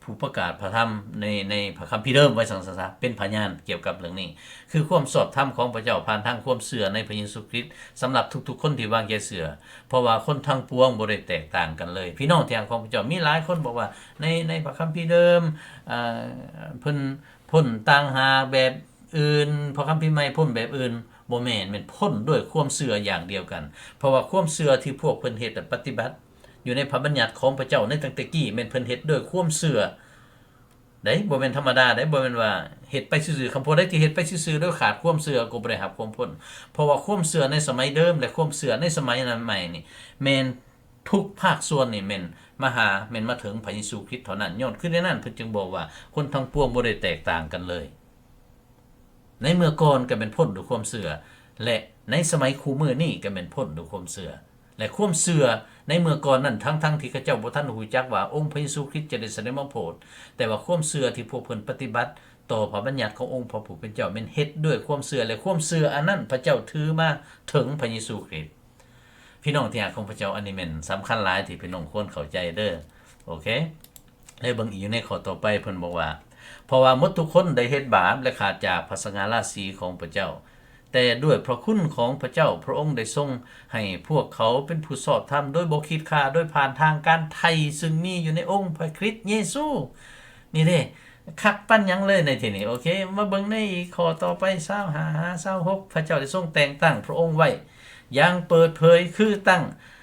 ຜູ້ປະກາດພະທຳໃນ, ໃນພະຄຳພີເດີມ, ວ່າຊັ້ນຊະ, ເປັນພະຍານກ່ຽວກັບເລື່ອງນີ້. ຄືຄວາມຊອບທຳຂອງພະເຈົ້າຜ່ານທາງຄວາມເຊື່ອໃນພະເຢຊູຄຣິດ ສຳລັບທຸກໆຄົນທີ່ວາງໃຈເຊື່ອ, ເພາະວ່າຄົນທັງປວງບໍ່ໄດ້ແຕກຕ່າງກັນເລີຍ. ພີ່ນ້ອງທີ່ຮັກຂອງພະເຈົ້າ, ມີຫຼາຍຄົນບອກວ່າ ໃນ, ໃນພະຄຳພີເດີມ, ເອີ, ເພິ່ນພົ້ນຕ່າງຫາກແບບອື່ນ, ພະຄຳພີໃໝ່ພົ້ນແບບອື່ນ. ບໍ່ແມ່ນ, ແມ່ນພົ້ນດ້ວຍຄວາມເຊື່ອຢ່າງດຽວກັນ. ເພາະວ່າຄວາມເຊື່ອທີ່ພວກເພິ່ນເຮັດ ແລະ ປະຕິບັດຢູ່ໃນພະບັນຍັດຂອງພະເຈົ້າໃນຕັ້ງແຕ່ກີ້ ແມ່ນເພິ່ນເຮັດດ້ວຍຄວາມເຊື່ອ ໄດ໋ ບໍ່ແມ່ນທຳມະດາໄດ໋ ບໍ່ແມ່ນວ່າເຮັດໄປຊື່ໆ. ຄຳຜູ້ໃດທີ່ເຮັດໄປຊື່ໆໂດຍຂາດຄວາມເຊື່ອ ກໍບໍ່ໄດ້ຮັບຄວາມພົ້ນ. ເພາະວ່າຄວາມເຊື່ອໃນສະໄໝເດີມ ແລະ ຄວາມເຊື່ອໃນສະໄໝໃໝ່ນີ້ ແມ່ນທຸກພາກສ່ວນນີ້ແມ່ນມາຫາ ແມ່ນມາເຖິງພະເຢຊູຄຣິດເທົ່ານັ້ນ. ຍ້ອນຄືແນວນັ້ນ ເພິ່ນຈຶ່ງບອກວ່າ ຄົນທັງປວງບໍ່ໄດ້ແຕກຕ່າງກັນເລີຍ. ໃນເມື່ອກ່ອນກໍແມ່ນພົ້ນດ້ວຍຄວາມເຊື່ອ ແລະ ໃນສະໄໝຄູ່ມື້ນີ້ກໍແມ່ນພົ້ນດ້ວຍຄວາມເຊື່ອ ແລະ ຄວາມເຊື່ອໃນເມື່ອກ່ອນນັ້ນ ທັງໆທີ່ເຂົາເຈົ້າບໍ່ທັນຮູ້ຈັກວ່າອົງພະເຢຊູຄຣິດຈະໄດ້ສະເດັດມາໂຜດ, ແຕ່ວ່າຄວາມເຊື່ອທີ່ພວກເພິ່ນປະຕິບັດຕໍ່ພະບັນຍັດຂອງອົງພະຜູ້ເປັນເຈົ້າ ແມ່ນເຮັດດ້ວຍຄວາມເຊື່ອ ແລະ ຄວາມເຊື່ອອັນນັ້ນພະເຈົ້າຖືມາເຖິງພະເຢຊູຄຣິດ. ພີ່ນ້ອງທີ່ຮັກຂອງພະເຈົ້າ, ອັນນີ້ແມ່ນສຳຄັນຫຼາຍທີ່ພີ່ນ້ອງຄວນເຂົ້າໃຈເດີ້. ໂອເຄ. ແລະເບິ່ງອີກຢູ່ໃນຂໍ້ຕໍ່ໄປ ເພິ່ນບອກວ່າ ເພາະວ່າໝົດທຸກຄົນໄດ້ເຮັດບາບ ແລະ ຂາດຈາກພະສະຫງ່າລາສີຂອງພະເຈົ້າ, ແຕ່ດ້ວຍພະຄຸນຂອງພະເຈົ້າ ພະອົງໄດ້ຊົງໃຫ້ພວກເຂົາເປັນຜູ້ຊອບທຳໂດຍບໍ່ຂີດຂາດ ໂດຍຜ່ານທາງການໄຖ່ ຊຶ່ງມີຢູ່ໃນອົງພະຄຣິດເຢຊູ. ນີ້ເດ້ ຄັກປານຫຍັງເລີຍໃນທີ່ນີ້. ໂອເຄ ມາເບິ່ງໃນຂໍ້ຕໍ່ໄປ ຊາວຫ້າຫາຊາວຫົກ ພະເຈົ້າໄດ້ຊົງແຕ່ງຕັ້ງພະອົງໄວ້ຢ່າງເປີດເຜີຍ ຄືຕັ້ງ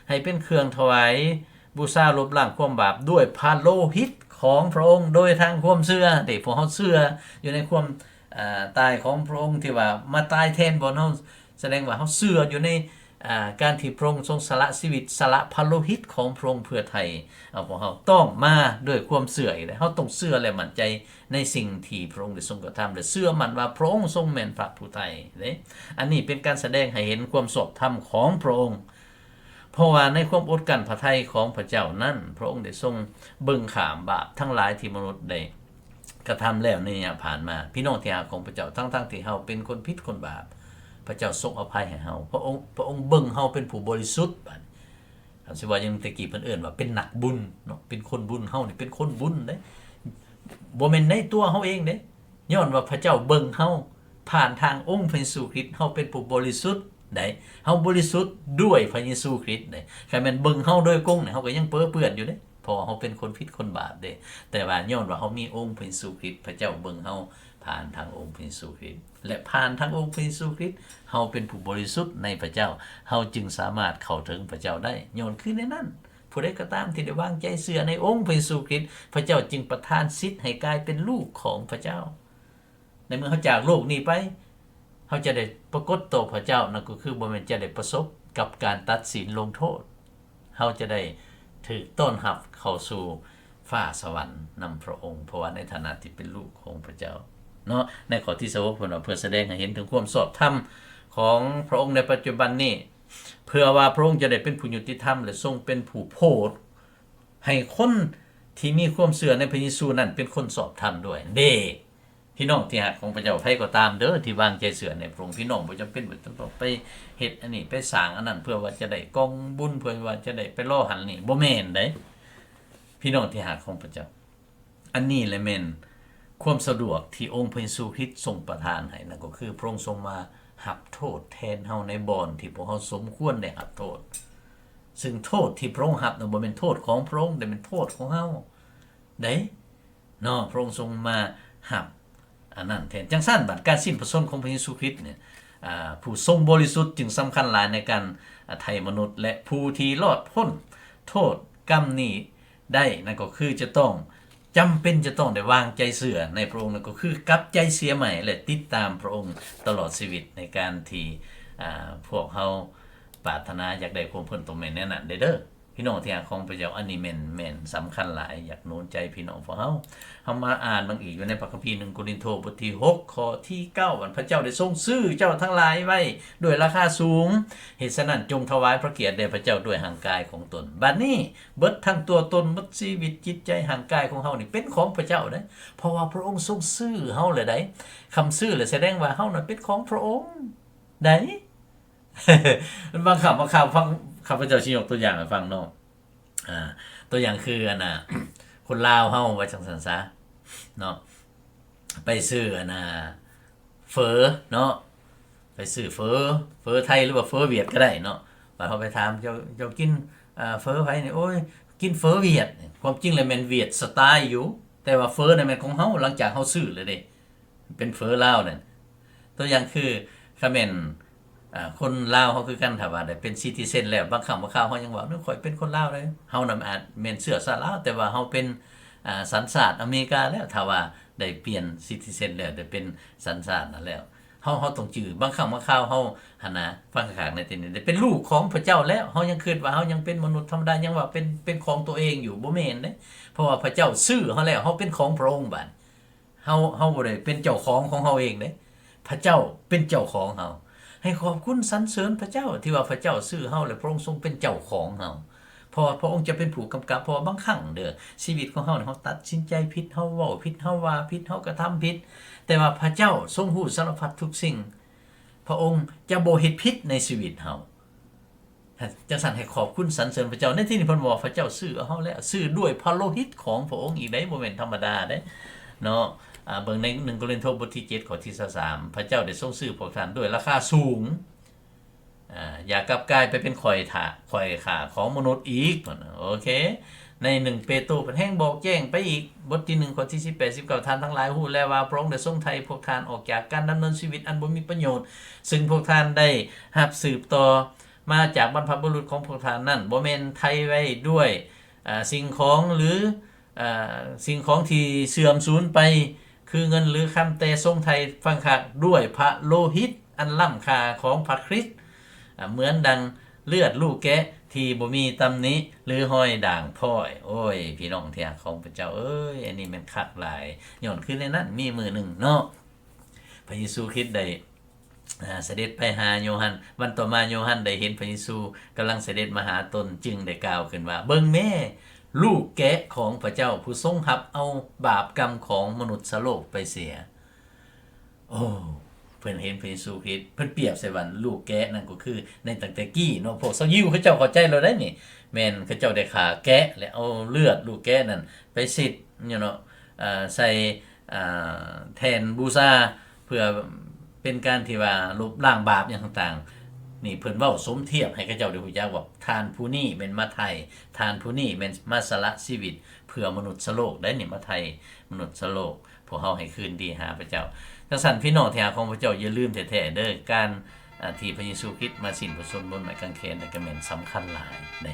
ໃຫ້ເປັນເຄື່ອງຖວາຍ ບູຊາລົບລ້າງຄວາມບາບດ້ວຍພະໂລຫິດຂອງພະອົງໂດຍທາງຄວາມເຊື່ອ. ເດ້ ພວກເຮົາເຊື່ອຢູ່ໃນຄວາມ ອາ ຕາຍຂອງພະອົງທີ່ວ່າມາຕາຍແທນບ່ອນເຮົາ, ສະແດງວ່າເຮົາເຊື່ອຢູ່ໃນ ອາ ການທີ່ພະອົງຊົງສະຫຼະຊີວິດ, ສະຫຼະພະໂລຫິດຂອງພະອົງເພື່ອໄຖ່ເອົາພວກເຮົາ. ຕ້ອງມາດ້ວຍຄວາມເຊື່ອອີກແລ້ວ. ເຮົາຕ້ອງເຊື່ອ ແລະ ໝັ້ນໃຈໃນສິ່ງທີ່ພະອົງໄດ້ຊົງກະທຳ ແລະ ເຊື່ອໝັ້ນວ່າພະອົງຊົງແມ່ນພະຜູ້ໄຖ່ເດ້. ອັນນີ້ເປັນການສະແດງໃຫ້ເຫັນຄວາມຊອບທຳຂອງພະອົງ. ເພາະວ່າໃນຄວາມອົດກັ້ນພະໄທຂອງພະເຈົ້ານັ້ນ ພະອົງໄດ້ຊົງເບິ່ງຂ້າມບາບທັງຫຼາຍທີ່ມະນຸດໄດ້ກະທຳແລ້ວໃນໄລຍະຜ່ານມາ. ພີ່ນ້ອງທີ່ຮັກຂອງພະເຈົ້າ, ທັງໆທີ່ເຮົາເປັນຄົນຜິດຄົນບາບ, ພະເຈົ້າຊົງອະໄພໃຫ້ເຮົາ. ພະອົງ, ພະອົງເບິ່ງເຮົາເປັນຜູ້ບໍລິສຸດ. ບາດນີ້ ຄັນຊິວ່າຢ່າງແຕ່ກີ້ເພິ່ນເອີ້ນວ່າເປັນນັກບຸນເນາະ, ເປັນຄົນບຸນ. ເຮົານີ້ເປັນຄົນບຸນເດ້, ບໍ່ແມ່ນໃນຕົວເຮົາເອງເດ້. ຍ້ອນວ່າພະເຈົ້າເບິ່ງເຮົາຜ່ານທາງອົງພະເຢຊູຄຣິດ, ເຮົາເປັນຜູ້ບໍລິສຸດໃດ໋, ເຮົາບໍລິສຸດດ້ວຍພະເຢຊູຄຣິດໃດ໋. ຄັນແມ່ນເບິ່ງເຮົາໂດຍກົງນີ້ ເຮົາກໍຍັງເປິເປື້ອນຢູ່ເດ້, ເພາະວ່າເຮົາເປັນຄົນຜິດຄົນບາບເດ້. ແຕ່ວ່າຍ້ອນວ່າເຮົາມີອົງພະເຢຊູຄຣິດ, ພະເຈົ້າເບິ່ງເຮົາຜ່ານທາງອົງພະເຢຊູຄຣິດ ແລະ ຜ່ານທາງອົງພະເຢຊູຄຣິດ ເຮົາເປັນຜູ້ບໍລິສຸດໃນພະເຈົ້າ, ເຮົາຈຶ່ງສາມາດເຂົ້າເຖິງພະເຈົ້າໄດ້. ຍ້ອນຄືແນວນັ້ນ, ຜູ້ໃດກໍຕາມທີ່ໄດ້ວາງໃຈເຊື່ອໃນອົງພະເຢຊູຄຣິດ, ພະເຈົ້າຈຶ່ງປະທານສິດໃຫ້ກາຍເປັນລູກຂອງພະເຈົ້າ. ໃນເມື່ອເຮົາຈາກໂລກນີ້ໄປ, ເຮົາຈະໄດ້ປາກົດຕໍ່ພະເຈົ້າ, ນັ້ນກໍຄືບໍ່ແມ່ນຈະໄດ້ປະສົບກັບການຕັດສິນລົງໂທດ, ເຮົາຈະໄດ້ຖືກຕ້ອນຮັບເຂົ້າສູ່ຟ້າສະຫວັນນຳພະອົງ, ເພາະວ່າໃນຖານະທີ່ເປັນລູກຂອງພະເຈົ້າເນາະ. ໃນຂໍ້ທີຊາວຫົກ ເພິ່ນວ່າ ເພື່ອສະແດງໃຫ້ເຫັນເຖິງຄວາມຊອບທຳຂອງພະອົງໃນປັດຈຸບັນນີ້, ເພື່ອວ່າພະອົງຈະໄດ້ເປັນຜູ້ຍຸຕິທຳ ແລະ ຊົງເປັນຜູ້ໂຜດໃຫ້ຄົນທີ່ມີຄວາມເຊື່ອໃນພະເຢຊູນັ້ນເປັນຄົນຊອບທຳດ້ວຍເດ້. ພີ່ນ້ອງທີ່ຮັກຂອງພະເຈົ້າ, ໃຜກໍຕາມເດີທີ່ວາງໃຈເຊື່ອໃນພະອົງ, ພີ່ນ້ອງບໍ່ຈຳເປັນວ່າຈະຕ້ອງໄປເຮັດອັນນີ້ໄປສ້າງອັນນັ້ນ ເພື່ອວ່າຈະໄດ້ກອງບຸນ, ເພື່ອວ່າຈະໄດ້ໄປລໍຫັ້ນນີ້, ບໍ່ແມ່ນເດ້ ພີ່ນ້ອງທີ່ຮັກຂອງພະເຈົ້າ. ອັນນີ້ແຫຼະແມ່ນຄວາມສະດວກທີ່ອົງພະເຢຊູຄຣິດຊົງປະທານໃຫ້, ນັ້ນກໍຄືພະອົງຊົງມາຮັບໂທດແທນເຮົາໃນບ່ອນທີ່ພວກເຮົາສົມຄວນໄດ້ຮັບໂທດ. ຊຶ່ງໂທດທີ່ພະອົງຮັບນັ້ນ ບໍ່ແມ່ນໂທດຂອງພະອົງ, ແຕ່ແມ່ນໂທດຂອງເຮົາເດ້. ເນາະ, ພະອົງຊົງມາຮັບອັນນັ້ນແທນ. ຈັ່ງຊັ້ນ, ບັດການສິ້ນພະຊົນຂອງພະເຢຊູຄຣິດນີ້, ອາ, ຜູ້ຊົງບໍລິສຸດຈຶ່ງສຳຄັນຫຼາຍໃນການ, ອາ, ໄຖ່ມະນຸດ, ແລະ ຜູ້ທີ່ລອດພົ້ນໂທດກຳນີ້ໄດ້, ນັ້ນກໍຄືຈະຕ້ອງ, ຈຳເປັນຈະຕ້ອງໄດ້ວາງໃຈເຊື່ອໃນພະອົງ, ນັ້ນກໍຄືກັບໃຈເສຍໃໝ່ ແລະ ຕິດຕາມພະອົງຕະຫຼອດຊີວິດ, ໃນການທີ່, ອາ, ພວກເຮົາປາດຖະໜາຢາກໄດ້ຄວາມເພິ່ນ, ຕ້ອງແມ່ນແນວນັ້ນເດີ້. ພີ່ນ້ອງທີ່ຮັກຂອງພະເຈົ້າ, ອັນນີ້ແມ່ນ, ແມ່ນສຳຄັນຫຼາຍ, ຢາກໜູນໃຈພີ່ນ້ອງພວກເຮົາ. ເຮົາມາອ່ານເບິ່ງອີກຢູ່ໃນພະຄຳພີໜຶ່ງໂກລິນໂທ ບົດທີຫົກ ຂໍ້ທີເກົ້າ, ອັນພະເຈົ້າໄດ້ຊົງຊື້ເຈົ້າທັງຫຼາຍໄວ້ດ້ວຍລາຄາສູງ, ເຫດສະນັ້ນ ຈົ່ງຖວາຍພະກຽດແດ່ພະເຈົ້າດ້ວຍຮ່າງກາຍຂອງຕົນ. ບັດນີ້ເບິດທັງຕົວຕົນ, ໝົດຊີວິດ, ຈິດໃຈ, ຮ່າງກາຍຂອງເຮົານີ້ເປັນຂອງພະເຈົ້າເດ້, ເພາະວ່າພະອົງຊົງຊື້ເຮົາແລ້ວໃດ໋. ຄຳຊື້ແຫຼະສະແດງວ່າເຮົານັ້ນເປັນຂອງພະອົງໃດ໋. ບາງຄາວ, ບາງຄາວ, ຟັງ, ຂ້າພະເຈົ້າຊິຍົກຕົວຢ່າງໃຫ້ຟັງເນາະ. ອາ, ຕົວຢ່າງຄື ອັນນ່າ, ຄົນລາວເຮົາ ວ່າຈັ່ງຊັ້ນຊະເນາະ, ໄປຊື້ ອັນນ່າ, ເຝີເນາະ, ໄປຊື້ເຝີ, ເຝີໄທ ຫຼືວ່າເຝີຫວຽດກໍໄດ້ເນາະ. ບາດເຮົາໄປຖາມ, ເຈົ້າ, ເຈົ້າກິນ, ອາ, ເຝີໃຜນີ້? ໂອ້ຍ, ກິນເຝີຫວຽດ. ຄວາມຈິງແລ້ວແມ່ນຫວຽດສະຕາຍຢູ່, ແຕ່ວ່າເຝີນັ້ນແມ່ນຂອງເຮົາ, ຫຼັງຈາກເຮົາຊື້ແລ້ວເດ້. ເປັນເຝີລາວນັ້ນ. ຕົວຢ່າງຄື ຄັນແມ່ນ, ອາ, ຄົນລາວເຮົາຄືກັນ, ຖ້າວ່າໄດ້ເປັນຊິຕິເຊັນແລ້ວ, ບາງຄັ້ງບາງຄາວເຮົາຍັງເວົ້າ, ຂ້ອຍເປັນຄົນລາວເດ້. ເຮົານຳອາດແມ່ນເຊື້ອຊາດລາວ, ແຕ່ວ່າເຮົາເປັນ, ອາ ສັນຊາດອາເມລິກາແລ້ວ ຖ້າວ່າໄດ້ປ່ຽນຊິຕິເຊັນແລ້ວ ໄດ້ເປັນສັນຊາດນັ້ນແລ້ວ. ເຮົາ ເຮົາຕ້ອງຈື່ ບາງຄັ້ງບາງຄາວເຮົາຫັ້ນນະ ຟັງຄັກໆ ໃນທີ່ນີ້ ໄດ້ເປັນລູກຂອງພະເຈົ້າແລ້ວ ເຮົາຍັງຄິດວ່າເຮົາຍັງເປັນມະນຸດທຳມະດາ ຍັງວ່າເປັນ ເປັນຂອງຕົວເອງຢູ່ ບໍ່ແມ່ນເດ້. ເພາະວ່າພະເຈົ້າຊື້ເຮົາແລ້ວ ເຮົາເປັນຂອງພະອົງບາດ ເຮົາ ເຮົາບໍ່ໄດ້ເປັນເຈົ້າຂອງຂອງເຮົາເອງເດ້. ພະເຈົ້າເປັນເຈົ້າຂອງເຮົາ. ໃຫ້ຂອບຄຸນສັນເສີນພະເຈົ້າ ທີ່ວ່າພະເຈົ້າຊື້ເຮົາ ແລະ ພະອົງຊົງເປັນເຈົ້າຂອງເຮົາ. ເພາະວ່າພະອົງຈະເປັນຜູ້ກຳກັບ. ເພາະວ່າບາງຄັ້ງເດີ ຊີວິດຂອງເຮົານີ້ ເຮົາຕັດສິນໃຈຜິດ, ເຮົາເວົ້າຜິດ, ເຮົາວ່າຜິດ, ເຮົາກະທຳຜິດ, ແຕ່ວ່າພະເຈົ້າຊົງຮູ້ສາລະພັດທຸກສິ່ງ. ພະອົງຈະບໍ່ເຮັດຜິດໃນຊີວິດເຮົາ. ຈັ່ງຊັ້ນໃຫ້ຂອບຄຸນສັນເສີນພະເຈົ້າ. ໃນທີ່ນີ້ເພິ່ນບອກວ່າ ພະເຈົ້າຊື້ເອົາເຮົາແລ້ວ, ຊື້ດ້ວຍພະໂລຫິດຂອງພະອົງອີກເດ້, ບໍ່ແມ່ນທຳມະດາເດ້ເນາະ. ອາ ເບິ່ງໃນໜຶ່ງໂກລິນໂທບົດທີເຈັດ ຂໍ້ທີຊາວສາມ ພະເຈົ້າໄດ້ຊົງຊື້ພວກທ່ານດ້ວຍລາຄາສູງ. ອາ ຢ່າກັບກາຍໄປເປັນຂ້ອຍທາ ຂ້ອຍຂ້າຂອງມະນຸດອີກ. ໂອເຄ ໃນໜຶ່ງເປໂຕເພິ່ນແຮ່ງບອກແຈ້ງໄປອີກ ບົດທີໜຶ່ງ ຂໍ້ທີສິບແປດ ສິບເກົ້າ ທ່ານທັງຫຼາຍຮູ້ແລ້ວວ່າ ພະອົງໄດ້ຊົງໄຖ່ພວກທ່ານອອກຈາກການດຳເນີນຊີວິດອັນບໍ່ມີປະໂຫຍດ ຊຶ່ງພວກທ່ານໄດ້ຮັບສືບຕໍ່ມາຈາກບັນພະບຸລຸດຂອງພວກທ່ານນັ້ນ, ບໍ່ແມ່ນໄຖ່ໄວ້ດ້ວຍ ອາ ສິ່ງຂອງ ຫຼື ອາ ສິ່ງຂອງທີ່ເສື່ອມສູນໄປ ຄືເງິນ ຫຼື ຄຳ, ແຕ່ຊົງໄຖ່ ຟັງຄັກ, ດ້ວຍພະໂລຫິດອັນລ້ຳຄ່າຂອງພະຄຣິດ, ອາ ເໝືອນດັ່ງເລືອດລູກແກະທີ່ບໍ່ມີຕຳໜິ ຫຼື ຮອຍດ່າງພ້ອຍ. ໂອ້ຍ ພີ່ນ້ອງທີ່ຮັກຂອງພະເຈົ້າເອີຍ, ອັນນີ້ແມ່ນຄັກຫຼາຍ. ຍ້ອນຄືໃນນັ້ນມີມື້ໜຶ່ງເນາະ ພະເຢຊູຄຣິດໄດ້ ອາ ສະເດັດໄປຫາໂຍຮັນ. ວັນຕໍ່ມາໂຍຮັນໄດ້ເຫັນພະເຢຊູກຳລັງສະເດັດມາຫາຕົນ, ຈຶ່ງໄດ້ກ່າວຂຶ້ນວ່າ, ເບິ່ງແມ້! ລູກແກະຂອງພະເຈົ້າ, ຜູ້ຊົງຮັບເອົາບາບກຳຂອງມະນຸດສະໂລກໄປເສຍ. ໂອ້ ເພິ່ນເຫັນພະເຢຊູຄຣິດ, ເພິ່ນປຽບໃສ່ວ່າລູກແກະນັ້ນກໍຄືໃນຕັ້ງແຕ່ກີ້ເນາະ, ພວກຊາວຢິວເຂົາເຈົ້າເຂົ້າໃຈແລ້ວໄດ໋ນີ້, ແມ່ນເຂົາເຈົ້າໄດ້ຂ້າແກະ ແລະ ເອົາເລືອດລູກແກະນັ້ນໄປສີດຢູ່ເນາະ, ເອີ ໃສ່ ອາ ແທ່ນບູຊາ ເພື່ອເປັນການທີ່ວ່າລົບລ້າງບາບຫຍັງຕ່າງໆ. ນີ້ເພິ່ນເວົ້າສົມທຽບໃຫ້ເຂົາເຈົ້າໄດ້ຮູ້ຈັກວ່າ ທ່ານຜູ້ນີ້ແມ່ນມາໄຖ່, ທ່ານຜູ້ນີ້ແມ່ນມາສະຫຼະຊີວິດເພື່ອມະນຸດສະໂລກໄດ໋ນີ້, ມາໄຖ່ມະນຸດສະໂລກ, ພວກເຮົາໃຫ້ຄືນດີຫາພະເຈົ້າ. ຈັ່ງຊັ້ນ ພີ່ນ້ອງທີ່ຮັກຂອງພະເຈົ້າ, ຢ່າລືມແທ້ໆເດີ, ການ ອາ ທີ່ພະເຢຊູຄຣິດມາສິ້ນພະຊົນບົນໄມ້ກາງເຂນນັ້ນ ກໍແມ່ນສຳຄັນຫຼາຍເດ້.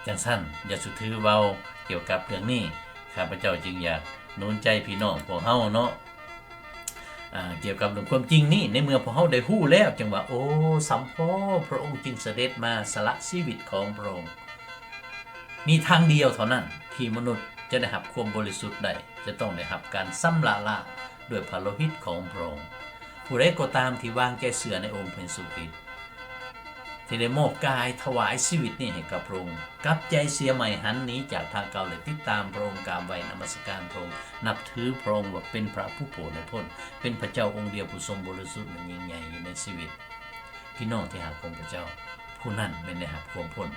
ຈັ່ງຊັ້ນ ຢາກສຸຖືເວົ້າກ່ຽວກັບເລື່ອງນີ້, ຂ້າພະເຈົ້າຈຶ່ງຢາກໜູນໃຈພີ່ນ້ອງພວກເຮົາເນາະ ອາ ກ່ຽວກັບເລື່ອງຄວາມຈິງນີ້. ໃນເມື່ອພວກເຮົາໄດ້ຮູ້ແລ້ວ ຈຶ່ງວ່າ ໂອ້ ສຳພໍພະອົງຈຶ່ງສະເດັດມາສະຫຼະຊີວິດຂອງພະອົງ. ມີທາງດຽວເທົ່ານັ້ນທີ່ມະນຸດຈະໄດ້ຮັບຄວາມບໍລິສຸດໄດ້, ຈະຕ້ອງໄດ້ຮັບການຊຳລະລ້າງດ້ວຍພະໂລຫິດຂອງພະອົງ. ຜູ້ໃດກໍຕາມທີ່ວາງໃຈເຊື່ອໃນອົງພະເຢຊູຄຣິດ, ທີ່ໄດ້ມອບກາຍຖວາຍຊີວິດນີ້ໃຫ້ກັບພະອົງ, ກັບໃຈເສຍໃໝ່, ຫັນໜີຈາກທາງເກົ່າ ແລະ ຕິດຕາມພະອົງ, ກາບໄຫວ້ນະມັດສະການພະອົງ, ນັບຖືພະອົງວ່າເປັນພະຜູ້ໂປດໃຫ້ພົ້ນ, ເປັນພະເຈົ້າອົງດຽວຜູ້ຊົງບໍລິສຸດ ແລະ ຍິ່ງໃຫຍ່ຢູ່ໃນຊີວິດ. ພີ່ນ້ອງທີ່ຮັກຂອງພະເຈົ້າ, ຜູ້ນັ້ນແມ່ນໄດ້ຮັບຄວາມພົ້ນ,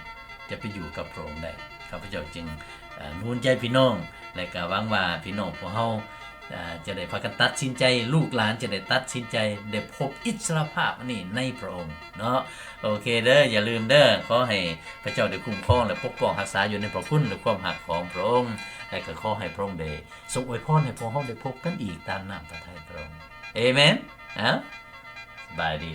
ຈະໄປຢູ່ກັບພະອົງໄດ້. ຂ້າພະເຈົ້າຈຶ່ງ ເອີ ໜູນໃຈພີ່ນ້ອງ ແລະ ກໍຫວັງວ່າພີ່ນ້ອງພວກເຮົາ ເອີ ຈະໄດ້ພາກັນຕັດສິນໃຈ, ລູກຫຼານຈະໄດ້ຕັດສິນໃຈ, ໄດ້ພົບອິດສະຫຼະພາບອັນນີ້ໃນພະອົງເນາະ. ໂອເຄເດີ, ຢ່າລືມເດີ, ຂໍໃຫ້ພະເຈົ້າໄດ້ຄຸ້ມຄອງ ແລະ ປົກປ້ອງຮັກສາຢູ່ໃນພະຄຸນ ແລະ ຄວາມຮັກຂອງພະອົງ, ແລະ ກໍຂໍໃຫ້ພະອົງໄດ້ຊົງອວຍພອນໃຫ້ພວກເຮົາໄດ້ພົບກັນອີກຕາມນ້ຳພະໄທພະອົງ. ເອເມນ. ອາ ສະບາຍດີ.